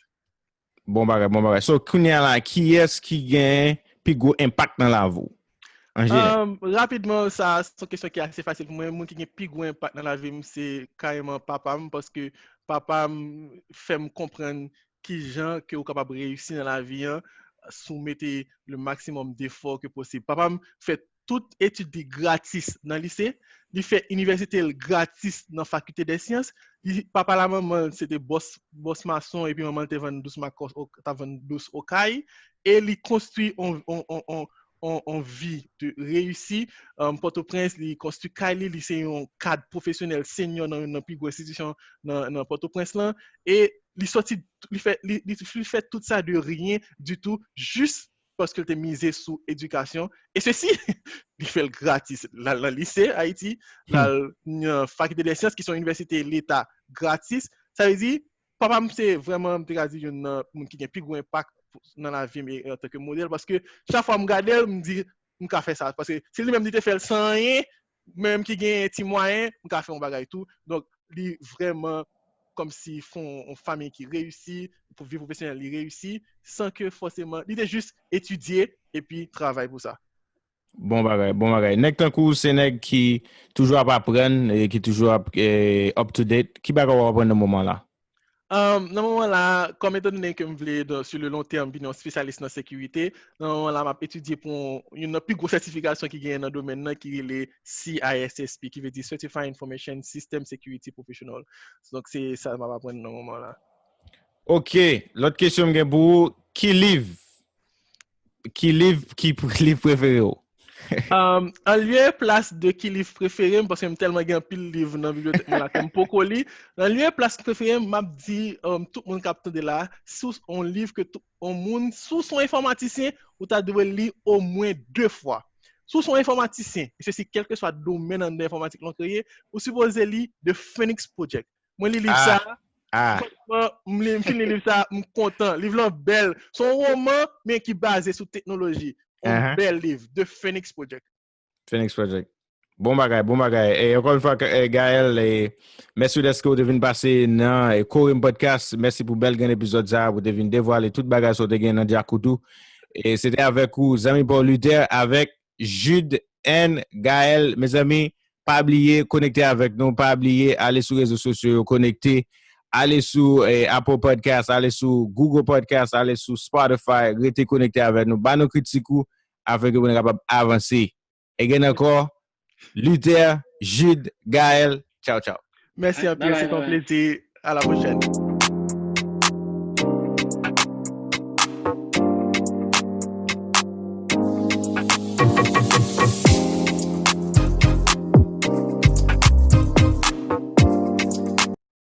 Bon bagay, bon bagay. So, kounye a la, kiyès ki gen pi gwo enpak nan lavi w? An jeneral. Um, rapidman, sa se yon kesyon ki ase fasil pou mwen. Moun ki gen pi gwo enpak nan lavi m, se kareman papa m, paske papa m fè m konprann kijan ke ou kapab reyisi nan lavi an si w mete le maximum d'effort ke posib. Papa m fè tout etid li gratis nan lise, li fè inivèsite l gratis nan fakilte dè syans. Li, papa la manman l se te bòs, bòs mason, epi manman l te vann dous makòs, o- t ap vann dous okay, e li konstwi on, on, on, on, on, on vi de reyisi. Um, Pòtoprens, li konstwi kay li, li se yon kad pwofesyonèl senyò nan youn nan pi gwo enstitisyon nan, nan Pòtoprens lan, e li sòti, li fè, li, li, li fè tout sa de rien du tout, jis paske l te mize sou edikasyon. E sesi, li fè l gratis. L al nan lise Ayiti, l al nan fakilte dè syans, ki se yon inivèsite leta gratis. Sa vle di, papa m se vrèman, m te ka di, youn nan moun ki gen pi gwo enpak nan lavi m e antanke modèl, paske chak fwa m gade l, m di, m ka fè sa. Paske si li menm li te fè l san anyen, Mwen menm ki gen ti mwayen, m ka fè yon bagay tou. Donk, li vrèman kòmsi fè yon, yon fanmi ki reyisi, pou vi pwofesyonèl li reyisi, san ke fòseman, li te jis etidye epi travay pou sa. Bon bagay, bon bagay. Nèg tankou w se nèg ki toujou ap aprann e ki toujou ap eh, up to date. Ki bagay w ap aprann nan moman la? Um, nan moman la, kòm etan done ke m vle sur le long terme vin yon spesyalis nan sekirite, nan moman la m ap etidye pou yon nan pi gwo sètifikasyon ki genyen nan domèn nan ki rele C I S S P, ki vle di Certified Information System Security Professional. Donk se sa m ap aprann nan moman la. Ok, lòt kesyon m gen pou ou, ki liv? Ki liv, ki liv prefere w? Um, an lye plas de ki liv prefere m, paske m tèlman gen anpil liv nan bibliyotèk mwen la ke m poko li. An lye plas prefere m, m ap di um, tout moun k ap tande la, si w yon liv ke tout yon moun, si w se yon enfòmatisyen, ou ta dwe li omwen de fwa. Si w se yon enfòmatisyen, e sesi kèlkeswa domèn anndan enfòmatik lan kreye, ou sipoze li The Phoenix Project. Mwen li liv sa, Ah, franchman, m li- m fin li liv sa, m kontan. Liv lan bèl. Se yon woman, men ki baze sou teknoloji. Yon Uh-huh. Bèl liv, The Phoenix Project. Phoenix Project. Bon bagay, bon bagay. E ankò yon fwa, eh, Gaël, eh, mèsi dèske ou te vin pase nan eh, Korem Podcast. Mèsi pou bèl grenn epizòd sa a, pou te vin devwale tout bagay sa w te gen nan djakout ou. E se te avèk ou, zanmi pa w Luther, avèk Jude and Gaël. Mezanmi, pa bliye konekte avèk nou, pa bliye ale sou rezo sosyo yo, konekte, ale sou eh, Apple Podcast, ale sou Google Podcast, ale sou Spotify, rete konekte avèk nou, ba nou kritik ou, afin ke pou nou kapab avanse. E gen ankò, Luther, Jude, Gaël, tchaw tchaw. Mèsi anpil, se yon plezi. À la prochaine.